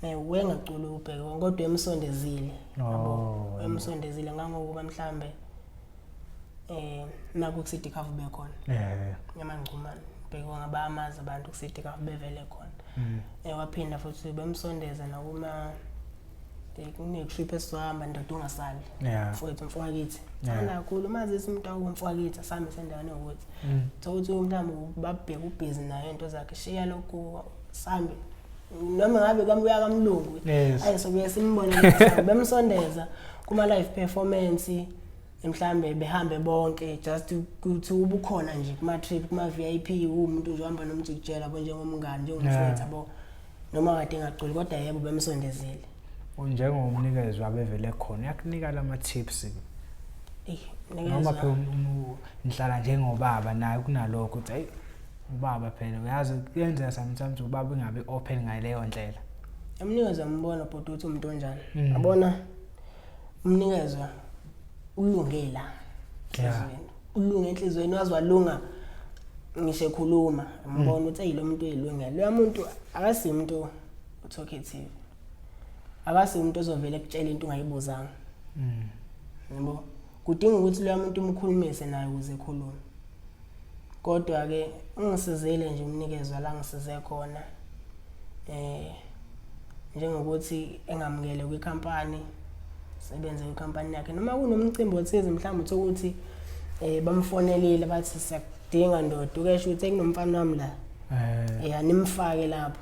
Wengacula ubheke kodwa emsondezile. Yabo emsondezile ngangokuba mhlambe naku kusithi cover bekhona. Nyamangcumane bheke ngaba amazi abantu kusithi cover bevele khona. Waphinda futhi bemsondeza nakuma Kune-trip esizohamba ndoda ungasali. Mfowethu mfowethu. Thanda kakhulu mazisi umuntu awumfowethu asambe sendaweni ukuthi. Thola ukuthi mhlawumbe babheka ubhizi nayo into zakhe shiya lokhu sambe. Noma ngabe kamuya kamlungu. Ayi sobuye simbone bemsondeza kuma live performance mhlambe behambe bonke just ukuthi ubukhona nje kuma trip kuma VIP umuntu nje uhamba nomjikijela yabo njengomngani njengomfowethu yabo noma kade engaculi kodwa yebo bemsondezile. Njengomnikezi wabevele khona uyakunika lama tips. Noma phela ngihlala njengobaba naye kunalokho ukuthi ayi ubaba phela uyazi kuyenzeka sometimes ubaba ingabe open ngaleyo ndlela. Umnikezi uyambona bhuti ukuthi umuntu onjani. Yabona umnikezwa ulunge la enhliziyweni. Ulunge enhliziyweni waze walunga ngisho ekhuluma ngibona ukuthi eyi lo muntu uyilungele. Loya muntu akasiye umuntu talkative. Akasiye umuntu ozovela ekutshela into ungayibuzanga. Yabo kudinga ukuthi loya muntu umkhulumise naye ukuze ekhulume. Kodwa ke ungisizile nje umnikezwa la ngisize khona. Njengokuthi engamukele kwikhampani sebenze kwikhampani yakhe noma kunomcimbi othize mhlawumbe uthole ukuthi bamfonelile bathi siyakudinga ndoda ukesho ukuthi kunomfana wami la. Animfake lapho.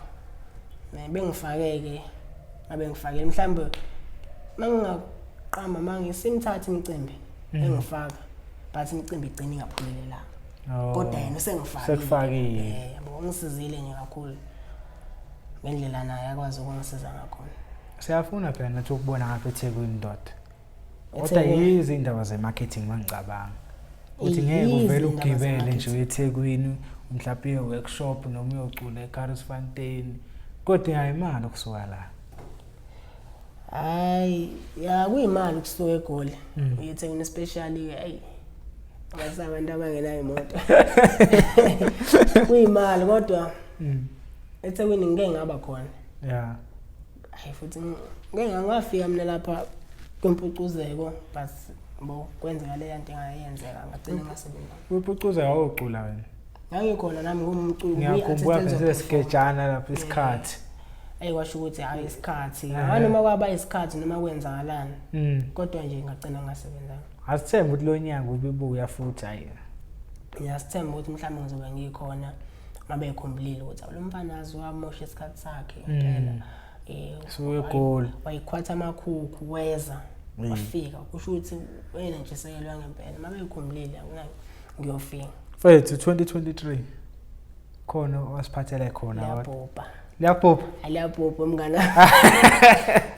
Bengifake ke ngabe ngifakele mhlawumbe mangingaqamba mangisimthatha imicimbi engifaka but imicimbi igcina ingaphumelelanga. Kodwa yena usengifakile. Sekufakile. Yabo ungisizile nje kakhulu. Ngendlela naye akwazi ukungisiza ngakhona. Siyafuna phela nathi ukubona ngapha eThekwini ndoda. Kodwa yizi indaba ze-marketing mangicabanga. Uthi ngeke uvele ugibele nje eThekwini mhlawumbe uye workshop noma uyocula eCarisfontein. Kodwa imali ukusuka la. Hayi, ya kuyimali ukusuka eGoli. Uye eThekwini especially hey. Abasabantu abangenayo imoto. Kuyimali kodwa eThekwini ngike ngaba khona. Yeah. Hayi futhi ngeke ngafika mina lapha kwimpucuzeko but bo kwenzeka le nto engayenzeka ngagcina ngasebenza. Kwimpucuzeko awucula wena. Ngangikhona nami ngumculi. Ngiyakhumbula phela sigejana lapha isikhathi. Ayi kwasho ukuthi hayi isikhathi. Noma kwaba isikhathi noma kwenzakalani. Kodwa nje ngagcina ngasebenza. Asithembe ukuthi lo nyaka ubibuya futhi hayi. Ngiyasithemba ukuthi mhlawumbe ngizobe ngikhona mabe ekhumbulile ukuthi lo mfana azi wamosha isikhathi sakhe impela. Suke eGoli. Wayikhwatha amakhukhu weza wafika kusho ukuthi wena ntshisekelo yangempela mabe ekhumbulile ngiyofika. Mfethu 2023 khona wasiphathele khona liyabhubha. Liyabhubha. Aliyabhubha mngana.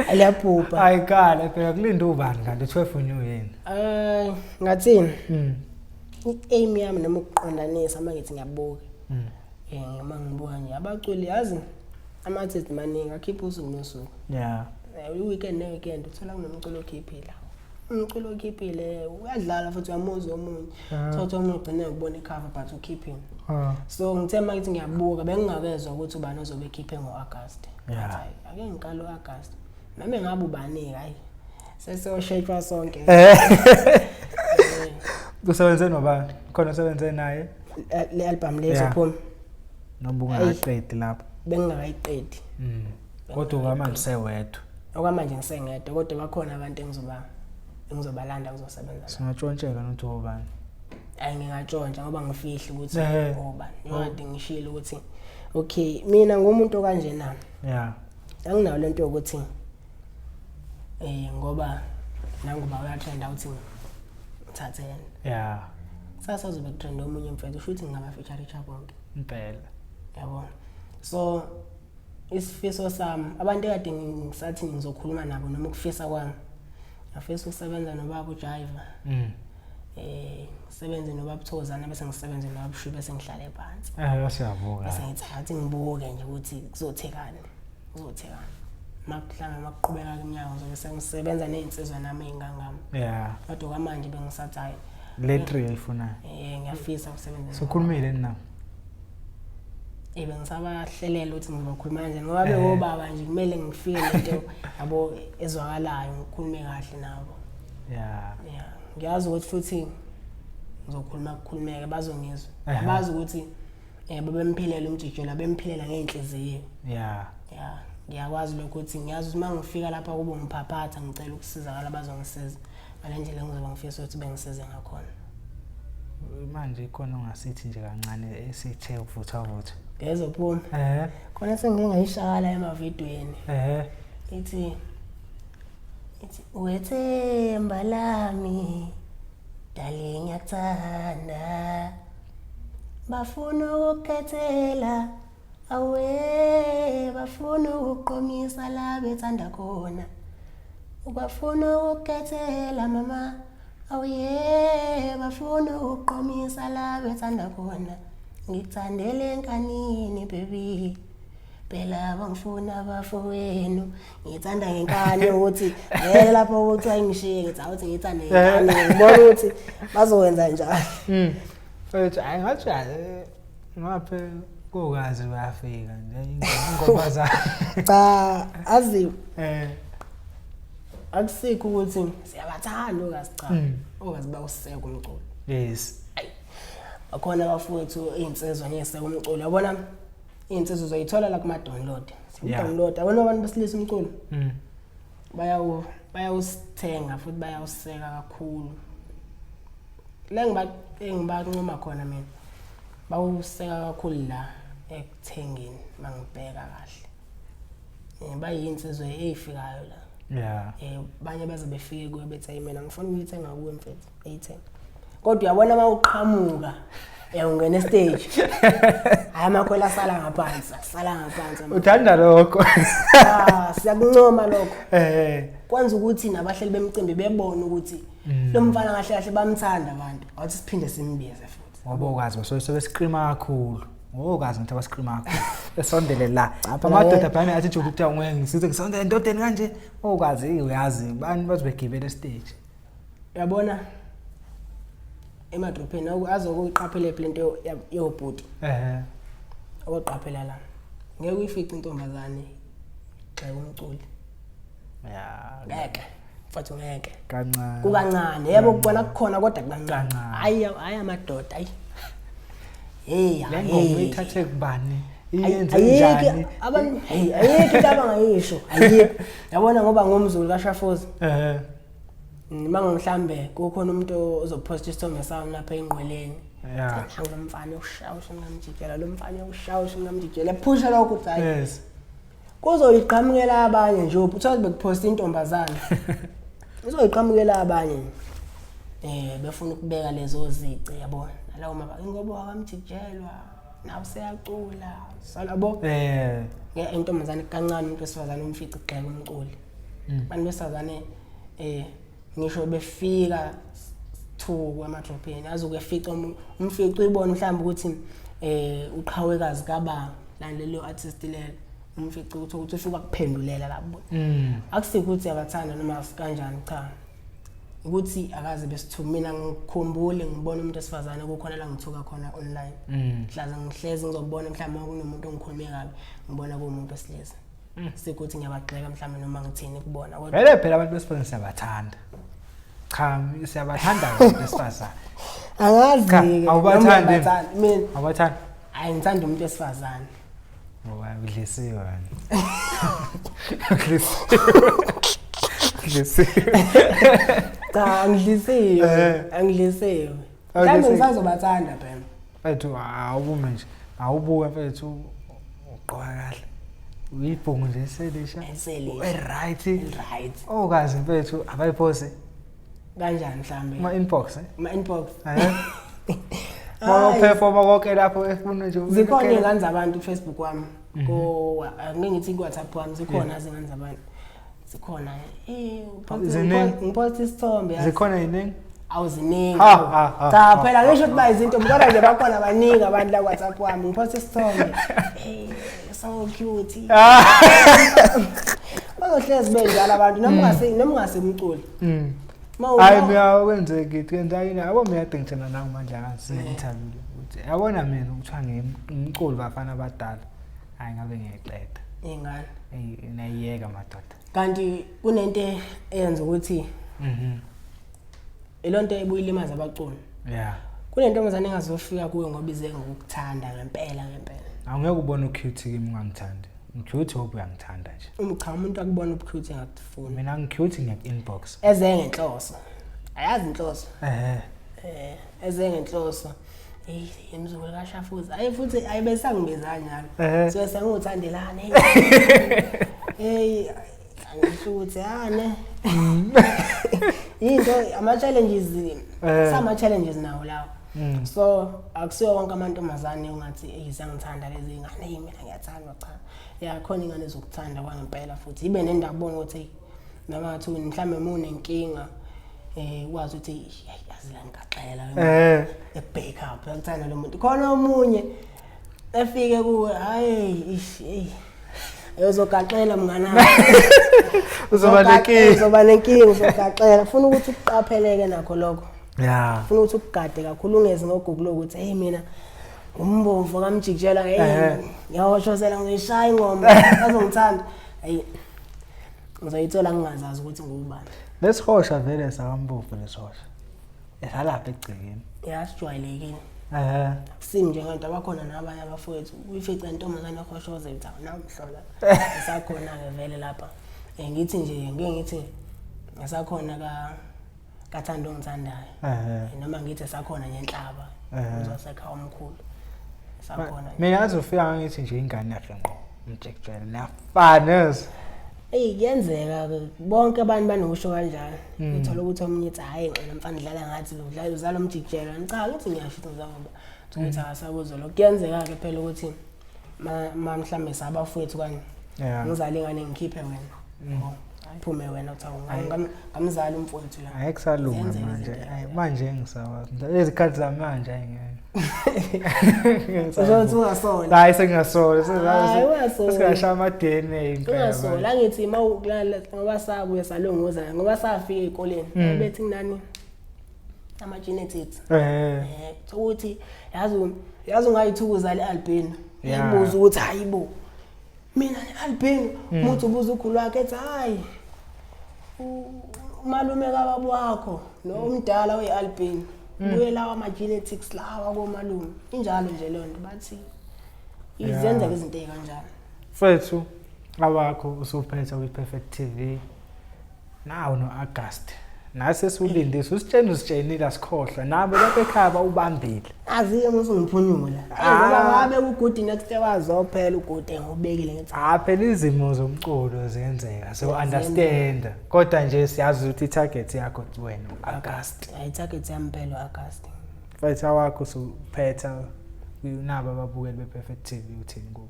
Aliyabhubha. Ayikale phela kulinda ubani kanti 12 new yini? Ngathini? I-aim yami noma ukuqondanisa uma ngithi ngiyabuka. Uma ngibuka nje abaculi yazi ama-artist maningi akhipha usuku nosuku. Yeah. I-weekend ne-weekend uthola kunomculo okhiphile. Umculo okhiphile uyadlala futhi uyamuzwa omunye. Thothi omunye ugcine ukubona i-cover but ukhiphile. So ngithe uma ngithi ngiyabuka bengingakezwa ukuthi ubani ozobe ekhiphe ngo-August. Yeah. Ake ngiqale u-August. Noma ngabe ubani hayi. Sesiyoshaywa sonke. Usebenze nobani? Khona usebenze naye? Le album le ezophuma. Noma ungaqedi lapho. Bengingakayiqedi. Kodwa okwamanje sewedwa. Okwamanje ngisengedwa kodwa bakhona abantu engizobalanda kuzosebenza. Singatshontshela nokuthi obani? Hayi ngingatshontsha ngoba ngifihla ukuthi obani. Ngikade ngishilo ukuthi okay mina ngumuntu okanje na. Yeah. Anginayo lento yokuthi ngoba nangoba uyatrenda uthi ngithathe yena. Yeah. Sasa uzobe kutrenda omunye mfethu usho ukuthi ngingaba feature bonke. Impela. Yabo. So isifiso sami abantu ekade ngisathi ngizokhuluma nabo noma ukufisa kwami ngafisa ukusebenza nobaba uJiva. Ngisebenze nobaba Thokozana bese ngisebenze nobaba Shu bese ngihlale phansi. Siyavuka. Bese ngithatha ngibuke nje ukuthi kuzothekani. Kuzothekani. Makuhlanga makuqhubeka iminyaka ngizobe sengisebenza nezinsizwa nami ezingangami. Yeah. Kodwa kwamanje bengisathi hayi le 3 ayifunayo. Ngiyafisa ukusebenza. Sokhulumile nina. Bengisabahlelela ukuthi ngizokhuluma kanjani ngoba bewobaba nje kumele ngifike lento yabo ezwakalayo ngikhulume kahle nabo. Yeah. Yeah. Ngiyazi ukuthi futhi ngizokhuluma kukhulumeke bazongizwa. Abazi ukuthi babemphilela umjijelo bemphilela ngeenhliziyo. Yeah. Yeah. Ngiyakwazi lokho ukuthi ngiyazi ukuthi uma ngifika lapha kube ngiphaphatha ngicela ukusizakala bazongisiza ngale ndlela engizobe ngifisa ukuthi bengisize ngakhona. Manje ikhona ongasithi nje kancane esithe ukuvutha vutha. Ngezophuma. Khona sengike ngayishaya emavidweni. Ithi ithi wethemba lami dali ngiyakuthanda bafuna ukukhethela awe bafuna ukuqomisa la bethanda khona bafuna ukukhethela mama awuye bafuna ukuqomisa la bethanda khona ngikuthandele enkanini baby phela bangifuna abafowenu ngithanda ngenkani ukuthi vele lapho kuthiwa ngishiye ngithi awuthi ngithande ngenkani ngibona ukuthi bazokwenza njani. Mfethu hayi ngathi ngaphe kokazi bayafika nje ingoma zakhe. Cha azi akusikho ukuthi siyabathanda okazi cha. Okazi bawuseka umculo. Yes. Ayi. Bakhona abafowethu iy'nsizwa ngiyeseka umculo. Yabona iy'nsizwa uzoyithola la kuma-download. Siwu-download. Yabona abantu besilisa umculo? Bayawusithenga futhi bayawuseka kakhulu. La engibancoma khona mina bawuseka kakhulu la ekuthengeni mangibheka kahle. Bayinsizwa eyifikayo la. Banye baze befike kuwe bethi hey mina ngifuna ukuyithenga kuwe mfethu, eyithenga. Kodwa uyabona uma uqhamuka ungena estage. Hayi amakhwela asala ngaphansi, asala ngaphansi. Uthanda lokho. Siyakuncoma lokho. Kwenza ukuthi nabahleli bemicimbi bebone ukuthi lo mfana kahle kahle bamthanda abantu. Awuthi siphinde simbize futhi. Ngoba ukazi basuke sebesiqima kakhulu. Ngokazi ngithi abasiqima kakhulu. Esondele la. Amadoda phana athi nje ukuthi awungeke ngisize ngisondele endodeni kanje. Okazi uyazi bani bazobegibela estage. Uyabona emadropheni azokuqaphela phela into yobhuti. Oqaphela la. Ngeke uyifice intombazane gxeka umculi. Ngeke. Mfowethu ngeke. Kancane. Kukancane. Yebo kubona kukhona kodwa kukancane. Hayi hayi amadoda ayi. Hey, le ngoma ithathe kubani? Iyenze njani? Abantu hey ayikho into abangayisho. Ayikho. Yabona ngoba ngumZulu kaShafuza. Nima mhlambe kukhona umuntu ozoposta isithombe sami lapha engqweleni. Lo mfana ushawusha ngamjikela, lo mfana ushawusha ngamjikela. Phusha lokho uthi hayi. Yes. Kuzoyiqhamukela abanye nje uthola bekuposta intombazana. Uzoyiqhamukela abanye. Befuna ukubeka lezo zici yabona. Nalawo maba ingoba wakamjikelwa nawe useyacula. Salabo. Intombazane kancane umuntu wesifazane umfice igxeka umculi. Abantu besifazane ngisho befika thuku emadropheni azokufica umfico uyibona mhlawumbe ukuthi uqhawekazi kababa lelo artist lelo umfico ukuthi ufika kuphendulela lapho. Akusikho ukuthi abathanda noma kanjani cha. Ukuthi akaze besithuka mina ngikhumbule ngibona umuntu esifazane kukhona la ngithuka khona online. Mhlaza ngihlezi ngizobona mhlawumbe kunomuntu ongikhulume kabi ngibona kuwumuntu wesilisa. Sikuthi ngiyabagxeka mhlawumbe noma ngithini kubona kodwa vele phela abantu besifazane siyabathanda. Cha siyabathanda abantu besifazane. Angazi awubathandi mina. Awubathandi? Hayi ngithanda umuntu wesifazane. Ngoba udlisiwe wena. Udlisiwe. Udlisiwe. Cha angidlisiwe. Angidlisiwe. Mhlawumbe ngisazobathanda phela. Mfethu awubume nje. Awubuke mfethu ugqoka kahle. Uyibhungu nje eselisha. Eselisha. Right. Right. Okazi mfethu abayiphosi. Kanjani mhlambe? Kuma inbox. Kuma inbox. Uma uperforma konke lapho efuna nje. Zikhona izingane zabantu ku Facebook wami. Ko angeke ngithi ku WhatsApp wami zikhona izingane zabantu. Zikhona. Ngipost isithombe. Zikhona yiningi? Awuziningi. Cha phela ngisho ukuthi bayizinto kodwa nje bakhona abaningi abantu la ku WhatsApp wami. Ngipost isithombe. Hey, so cute. Bazohlezi benjalo abantu noma ungase noma ungasemculi. Hayi mina kwenzeki kwenza yini yabo mina kade ngithena nangu mandla kansi interview ukuthi yabona mina ukuthiwa ngimculi bafana abadala hayi ngabe ngiyayiqeda ingane nayiyeka madoda. Kanti kunento eyenza ukuthi ilonto ebuyilimaza abaculi. Kunentombazane engazofika kuwe ngoba ize ngokukuthanda ngempela ngempela. Awungeke ubone ucute kimi ungangithandi. Ngicute hope uyangithanda nje. Cha umuntu akubona ubucute engakufuni. Mina ngicute ngiyak-inbox. Eze ngenhloso. Ayazi inhloso. Eh eze ngenhloso. Hey emzukulu kaShafuza. Ayi futhi ayibesangibiza kanjalo. So senguthandelana. Hey angisho ukuthi ane. Into ama challenges sama challenges nawo lawo. So akusiwo wonke amantombazane ungathi hey siyangithanda lezi ngane hey mina ngiyathandwa cha. Ya khona ingane zokuthanda kwangempela futhi ibe nendawo kubona ukuthi noma ngathi mhlambe uma unenkinga ukwazi ukuthi hey yazi la ngigaxela e-back up uyakuthanda lo muntu. Khona omunye efike kuwe hayi ish hey uzogaxela mngani wami. Uzoba nenkinga. Uzoba nenkinga uzogaxela. Ufuna ukuthi uqapheleke nakho lokho. Yeah. Ufuna ukuthi ukugade kakhulu ungezi ngoGoogle ukuthi hey mina umbomvu kamjikijela hey ngiyahoshozela ngishaya ingoma azongithanda. Hey ngizoyithola ngingazazi ukuthi ngubani. Lesihosha vele sakambovu lesihosha. Esalapha egcekeni. Yasijwayelekile. Simi nje ngento abakhona nabanye abafowethu uyifica intombazane ehoshoza ithi awunamhlola. Isakhona ke vele lapha. Ngithi nje ngeke ngithi ngisakhona ka kathanda ongithandayo. Noma ngithi sakhona ngenhlaba uzosekha omkhulu. Sakhona. Mina azofika ngithi nje ingane yakhe ngqo umjekjela niyafana. Hey kuyenzeka bonke abantu banokusho kanjalo. Uthola ukuthi omunye ethi hayi ngicela mfana dlala ngathi udlala uzala umjikjela. Cha ngithi ngiyasho ukuthi ngizangoba ukuthi akasakuzwa lokho. Kuyenzeka ke phela ukuthi ma mhlambe sabafowethu kanje. Ngizale ingane ngikhiphe wena. Phume wena uthawu ngamzali umfowethu la. Ayikusalunga manje. Manje ngisawazi. Lezikhathi zamanje ayingeke. Uzothi ungasola. Hayi sengingasola. Sesingashaya ama DNA impela. Ungasola ngithi mawukulala ngoba sabuye salunguza ngoba safika ezikoleni bethi kunani ama genetics. Ukuthi yazi ungayithukuza le albino. Ngibuza ukuthi hayibo. Mina ne-albino umuntu ubuza ukhulu wakhe ethi hayi umalume kababa wakho no umdala oyi-albino buye lawa ama-genetics lawa komalume injalo nje leyo nto bathi izenzeka izinto ey'kanjalo. Mfethu awakho usuphetha kwi-Perfect TV nawu no-August nasi esiwulindise usitsheni usitshenile asikhohlwa nabo lapha ekhaya bawubambile. Azi-ke uma usungiphunyula ngoba ngabe ugudi next year wazophela ugudi ngubekile ngithi phela izimo zomculo ziyenzeka so understand kodwa nje siyazi ukuthi i-target yakho wena u-August. I-target yami phela u-August. Mfethu awakho usuphetha nabo ababukeli be-Perfect TV uthini kubo?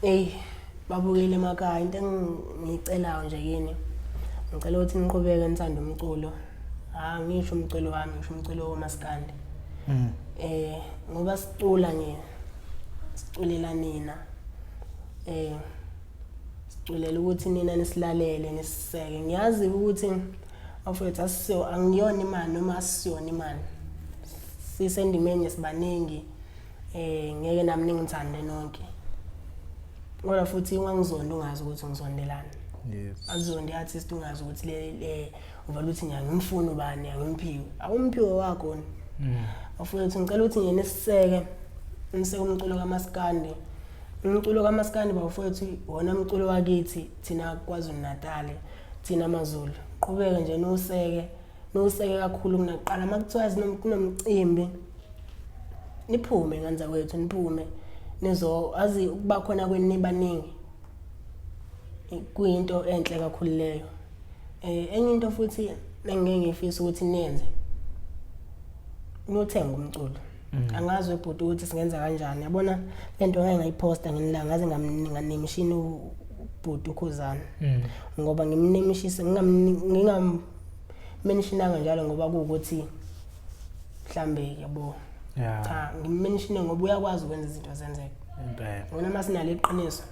Hey babukeli emakhaya into engiyicelayo nje kini ngicela ukuthi niqhubeke nithande umculo. Ngisho umculo wami ngisho umculo womaskandi. Ngoba sicula nje siculela nina. Siculela ukuthi nina nisilalele nisiseke. Ngiyazi ukuthi bafowethu asisiyo angiyona imali noma asisiyona imali. Sisendimeni sibaningi ngeke nami ningithande nonke. Kodwa futhi ungangizonda ungazi ukuthi ngizondelana. Yes. Azonde artist ungazi ukuthi le uvela uthi ngiyangimfuna ubani angimphiwe. Awumphiwe wakho. Bafowethu ngicela ukuthi nje nisiseke niseke umculo kaMaskandi. Umculo kaMaskandi bafowethu wona umculo wakithi thina KwaZulu Natal thina amaZulu. Qhubeke nje niwuseke kakhulu kunaqala makuthiwa kunomcimbi niphume nganza kwethu niphume nizo azi ukuba khona kwenu nibaningi kuyinto enhle kakhulu leyo. Enye into futhi engeke ngifisa ukuthi niyenze nothenga umculo. Angazi webhuti ukuthi singenza kanjani. Yabona lento ngeke ngayiposta ngenilanga ngaze ngamnimshini ubhuti ukhuzana. Ngoba ngimnimshise ngingammenishinanga njalo ngoba kuukuthi mhlambe yabo. Cha ngimmenishine ngoba uyakwazi ukwenza izinto zenzeke. Impela. Wona masinalo iqiniso.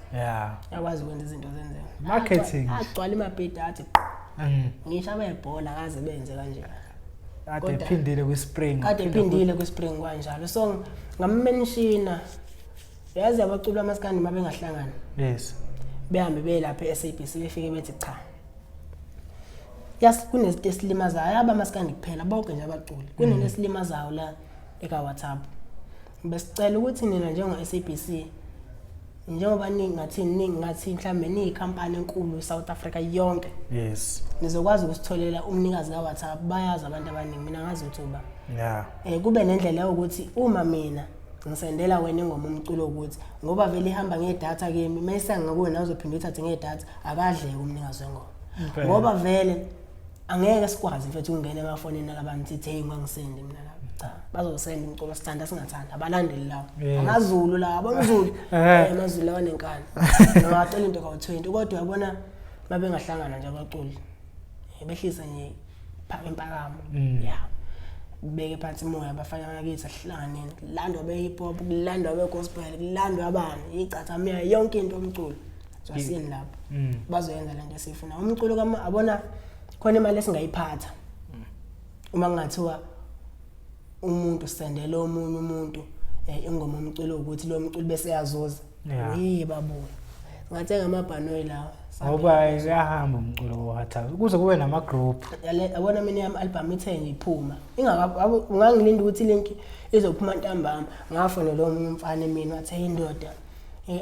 Uyakwazi ukwenza izinto zenzeke. Marketing. Agcwala imabhedi athi ngisho abebhola akaze benze kanje. Kade phindile kwispring. Kade phindile kwispring kanjalo. So ngammenishina. Yazi abaculi bamaskandi mabengahlangana. Yes. Behambe belapha eSABC befike bethi cha. Yes kunezinto esilimazayo abamaskandi kuphela bonke nje abaculi. Kunento esilimazayo la eka WhatsApp. Besicela ukuthi nina njengo SABC Njengoba ningathi ningathi mhlambe niyikhampani enkulu eSouth Africa yonke. Yes. Nizokwazi ukusitholela umnikazi kaWhatsApp, bayazi abantu abaningi, mina ngazi ukuthi uba. Yeah. Kube nendlela yokuthi uma mina ngisendela wena ingoma umculo ukuthi ngoba vele ihamba ngedatha kimi, mase ngikuwe uzophinda uyithathe ngedatha, akadleke umnikazi wengoma. Ngoba vele angeke sikwazi mfethu ukungena emafonini alabantu sithi hey ungangisendi mina lapha. Cha, bazosenda umculo sithanda singathanda, abalandeli lawo. AmaZulu la, abamZulu. AmaZulu lawa nenkani. Ngawacela into kawu20 kodwa uyabona mabengahlangana nje abaculi. Behlisa nje impakamo. Yeah. Kubeke phansi imoya abafana bakithi asihlanganeni. Kulandwa be hip hop, kulandwa be gospel, kulandwa abani, icathamiya yonke into omculo. Asiyeni lapho. Bazoyenza lento esifuna. Umculo kama abona khona imali esingayiphatha. Uma kungathiwa umuntu sendele omunye umuntu ingoma umculo ukuthi lo mculo bese yazuza. Hey babu. Ngathenga amabhanoyi lawa. Ngoba uyahamba umculo waTha. Kuze kube nama group. Yabona mina yami album ithe nje iphuma. Ingaka ungangilinda ukuthi link izophuma ntambama. Ngafonela omunye umfana emini wathi hey ndoda,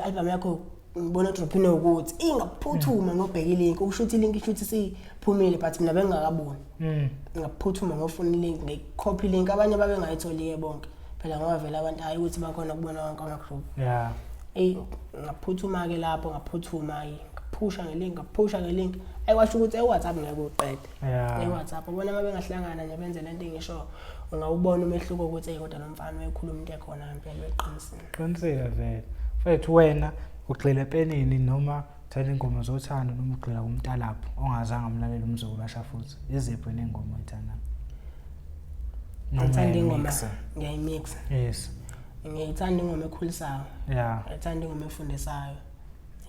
album yakho ngibona dropini ukuthi ingaphuthuma ngobheka ilink, ukusho ukuthi ilink isho ukuthi siphumile but mina bengingakaboni. Ngaphuthuma ngofuna ilink, ngicopy link, abanye babengayitholi ke bonke. Phela ngoba vele abantu hayi ukuthi bakhona kubona wonke ama group. Yeah. Ey ngaphuthuma ke lapho, ngaphuthuma ke, ngaphusha ngelink, ngaphusha ngelink. Ayiwasho ukuthi eWhatsApp ngeke uqede. Yeah. EWhatsApp ubona uma bengahlangana nje benze lento engisho, ungawubona umehluko ukuthi hey kodwa lo mfana uyekhuluma into ekhona ngempela uyaqinisile. Qinisile vele. Mfethu wena ugxile epenini noma uthanda ingoma zothando noma ugxila kumntalapho ongazange amlalele umzukulu washa futhi. Iziphi wena ingoma oyithandayo? Ngithanda ingoma ngiyayimixa. Yes. Ngiyithanda ingoma ekhulisayo. Yeah. Ngithanda ingoma efundisayo.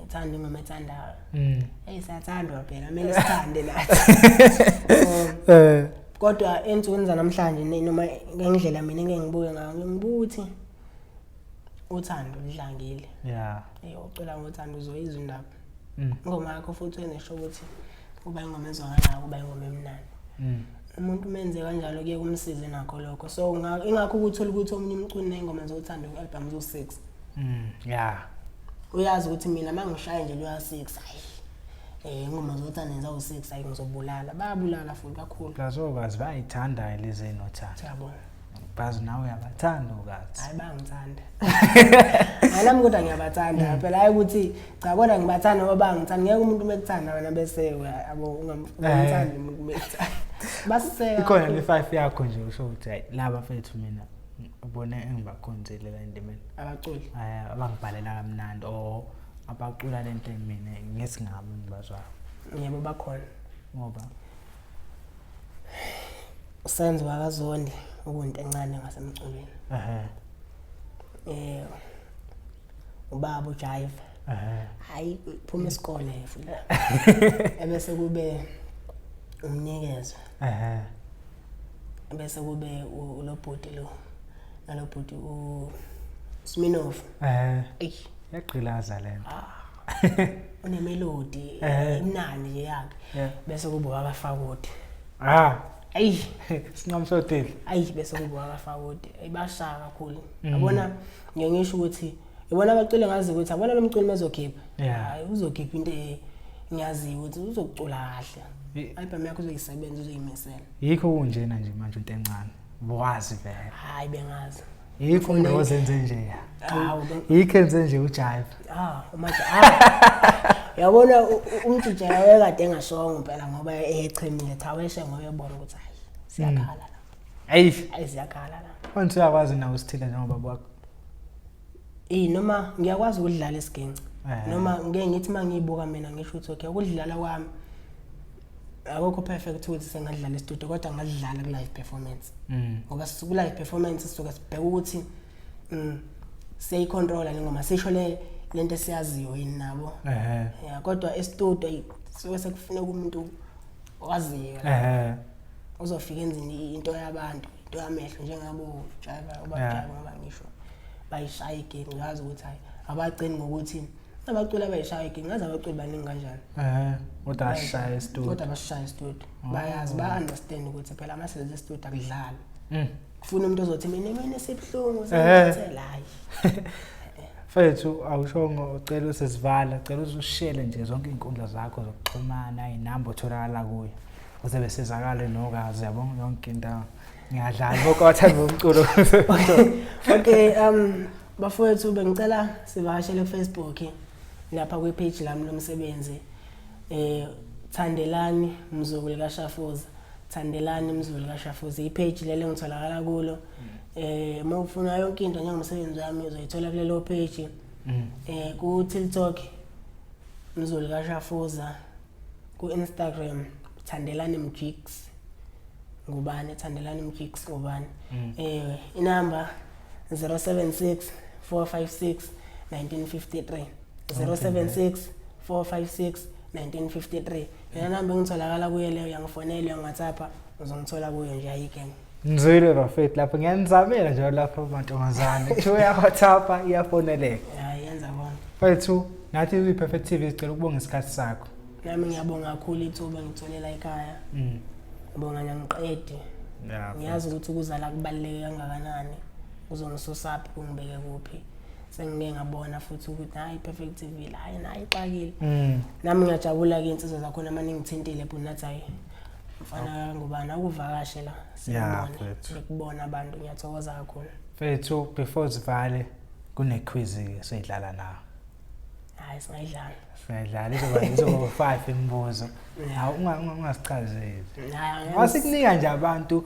Ngithanda ingoma ethandayo. Hey siyathandwa phela, kumele sithande nathi. Kodwa ensukwini zanamhlanje noma ngendlela mina engeke ngibuke ngayo, ngibuka ukuthi uthando lidlangile. Yeah. Ucela ngothando uzoyizwa indaba. Ingoma yakho futhi enesho ukuthi kuba ingoma ezwakalayo, kuba ingoma emnandi. Umuntu menze kanjalo kuye kumsize nakho lokho. So ingakho ukuthola ukuthi omunye umculi nengoma zothando ku-album zo-6. Yeah. Uyazi ukuthi mina mangishaya nje loya 6 hayi. Ingoma zothando zawu-6 hayi ngizobulala. Bayabulala futhi kakhulu. Lazokazi bayithanda lezi enothando. Siyabona. Bazi nawe uyabathanda ukazi. Hayi bangithanda. Hayi nami kodwa ngiyabathanda. Phela hayi ukuthi cha kodwa ngibathanda ngoba bangithanda. Ngeke umuntu mekuthanda wena bese yabo ungamthandi umuntu mekuthanda. Basiseka. Ikhona le 5 yakho nje usho ukuthi hayi laba mfethu mina ubone engibakhonzile la endimeni. Abaculi. Abangibhalela kamnandi o abacula lento mina ngesingami ngibazwa. Yebo bakhona. Ngoba Usenzo wakaZondi ukunto encane ngasemculweni. Ubaba uJive. Hayi phuma isikole futhi. Ebese kube umnikezo. Ebese kube ulobhuti lo. Nalobhuti u Smirnoff. Ey, yagqilaza lento. Unemelody emnandi nje yakhe. Bese kube wakafakoti. Ayi, sinqamsodile. Ayi bese kube wakafakoti. Ayibashaya kakhulu. Yabona ngeke ngisho ukuthi yabona abaculi ngazi ukuthi yabona lo mculi mezokhipha. Hayi uzokhipha into ngiyazi ukuthi uzocula kahle. Album yakho uzoyisebenza uzoyimisela. Yikho kunjena nje manje into encane. Wazi vele. Hayi bengazi. Yikho undozenze nje ya. Yikho enze nje uJive. Manje yabona umjijela wekade engashongo impela ngoba echemile cha weshe ngoba ebona ukuthi hayi siyakhala la. Ayi hayi siyakhala la. Manje uyakwazi nawe usithile njengoba wakho. Noma ngiyakwazi ukudlala isiginci. Noma ngeke ngithi mangiyibuka mina ngisho ukuthi okay ukudlala kwami akukho perfect ukuthi sengadlala e-studio kodwa ngadlala ku live performance. Ngoba ku live performance sisuke sibheka ukuthi siyayicontrola lengoma sisho le lento esiyaziyo yini nabo. Yeah, kodwa e-studio suke sekufuneka umuntu owaziyo. Uzofika enzini into yabantu, into yamehlo njengabo driver oba driver ngoba ngisho bayishaya igame ngazi ukuthi hayi abagcini ngokuthi abaculi abayishaya igame ngazi abaculi baningi kanjani. Kodwa ashaya e-studio. Kodwa abashaya e-studio. Bayazi ba understand ukuthi phela amasebenzi e-studio akudlali. Kufuna umuntu ozothi mina mina sibhlungu sengithela hayi. Mfethu awushongo ucela usesivala, cela uzushele nje zonke iy'nkundla zakho zokuxhumana, iy'namba otholakala kuyo. Ukuze besizakale nokazi yabo yonke indawo. Ngiyadlala bonke abathandi bomculo. Okay, bafowethu bengicela sivakashele ku-Facebook lapha kwi-page lami lomsebenzi. Thandelani Mzukulu kaShafuza. Thandelani Mzukulu kaShafuza. I-page leli engitholakala kulo. Uma ufuna yonke into njengomsebenzi wami uzoyithola kulelo page. Ku TikTok Mzukulu kaShafuza, ku Instagram Thandelani Mjiks. Ngubani Thandelani Mjiks ngubani. Inamba 076 456 1953. 076 456 1953. Lena namba engitholakala kuyo leyo, uyangifonela, uyangi-WhatsApp, uzongithola kuyo nje, ayikho enye. Ngizwile bafethu lapho, ngiyanizamela nje lapho mantombazane. Kuthiwa uya-WhatsApp iyafoneleka. Hayi, yenza konke. Mfethu nathi kwi-Perfect TV sicela ukubonga isikhathi sakho. Nami ngiyabonga kakhulu ithuba ngitholela ekhaya. Ngibonga ngiyangiqedi. Ngiyazi ukuthi ukuzala kubaluleke kangakanani. Kuzongisusaphi kungibeke kuphi. Sengike ngabona futhi ukuthi hayi Perfect TV la hayi nayi ixakile. Nami ngiyajabula ke insizwa zakhona manje ngithintile bhuti nathi hayi mfana ngubani akuvakashe la sikubone bekubona abantu, ngiyathokoza kakhulu. Mfethu before sivale kune quiz ke seyidlala nawe. Hayi singayidlala. Singayidlala izoba 5 imibuzo. Hawu ungasichazeli. Wasikunika nje abantu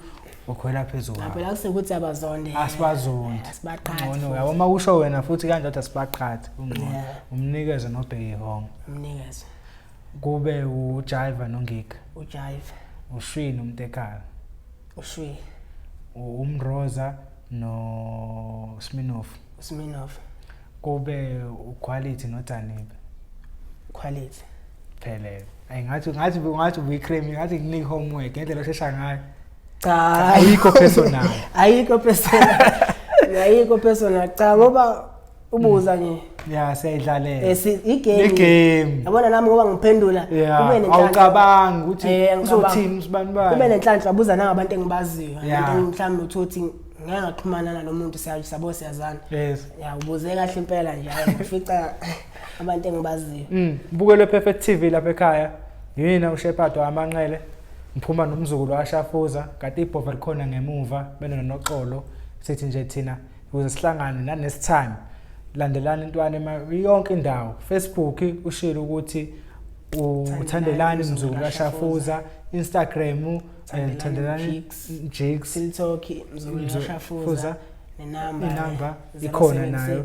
ukhwela phezulu. Phela kusekuthi abazonde. Asibazondi. Asibaqhathi. Ngcono yabo uma kusho wena futhi kanje kodwa asibaqhathi ungcono. Umnikeze nobheki hongo. Umnikeze. Kube uJive noNgiga. uJive. Ushwi noMtekhala. Ushwi. UMroza no Sminoff. Sminoff. Kube uQuality noDanibe. Quality. Phelele. Ayi ngathi ubuyi-cream, ngathi nginika homework ngendlela oshesha ngayo. Cha, ayikho personal. Ayikho personal. Ayikho personal. Cha ngoba ubuza nje. Yeah, siyayidlalela. I-game. I-game. Yabona nami ngoba ngiphendula kube nenhlanhla. Awucabangi ukuthi uzothini usibani bani. Kube nenhlanhla abuza nangabantu engibaziyo. Abantu mhlawumbe uthothi ngeke ngaxhumana nalomuntu siyabo siyazana. Yes. Ya ubuze kahle impela nje ufica abantu engibaziyo. Bukele Perfect TV lapha ekhaya. Yina uShepherd wamanqele. Ngiphuma nomzukulu waShafuza kanti ibhova likhona ngemuva benonoxolo. Sithi nje thina ukuze sihlangane na next time. Landelani intwana yonke indawo. Facebook ushilo ukuthi uThandelani Mzukulu kaShafuza, Instagram Thandelani Jigs, TikTok Mzukulu kaShafuza, nenamba ikhona nayo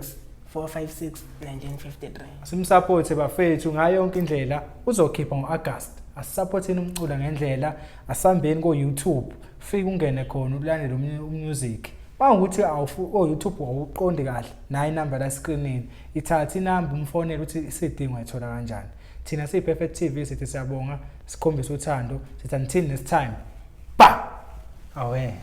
456 1953. Simsupport bafethu ngayo yonke indlela, uzokhipha ngoAugust. Asisupporteni umculo ngendlela, asambeni ko YouTube, fika ungene khona ulandele umusic. Bawukuthi awufu YouTube awuqondi kahle, nayi inamba la screenini. Ithatha inamba umfonele uthi isidingo ayithola kanjani. Thina siyi Perfect TV sithi siyabonga, sikhombisa uthando, sithi until next time. Ba. Awe.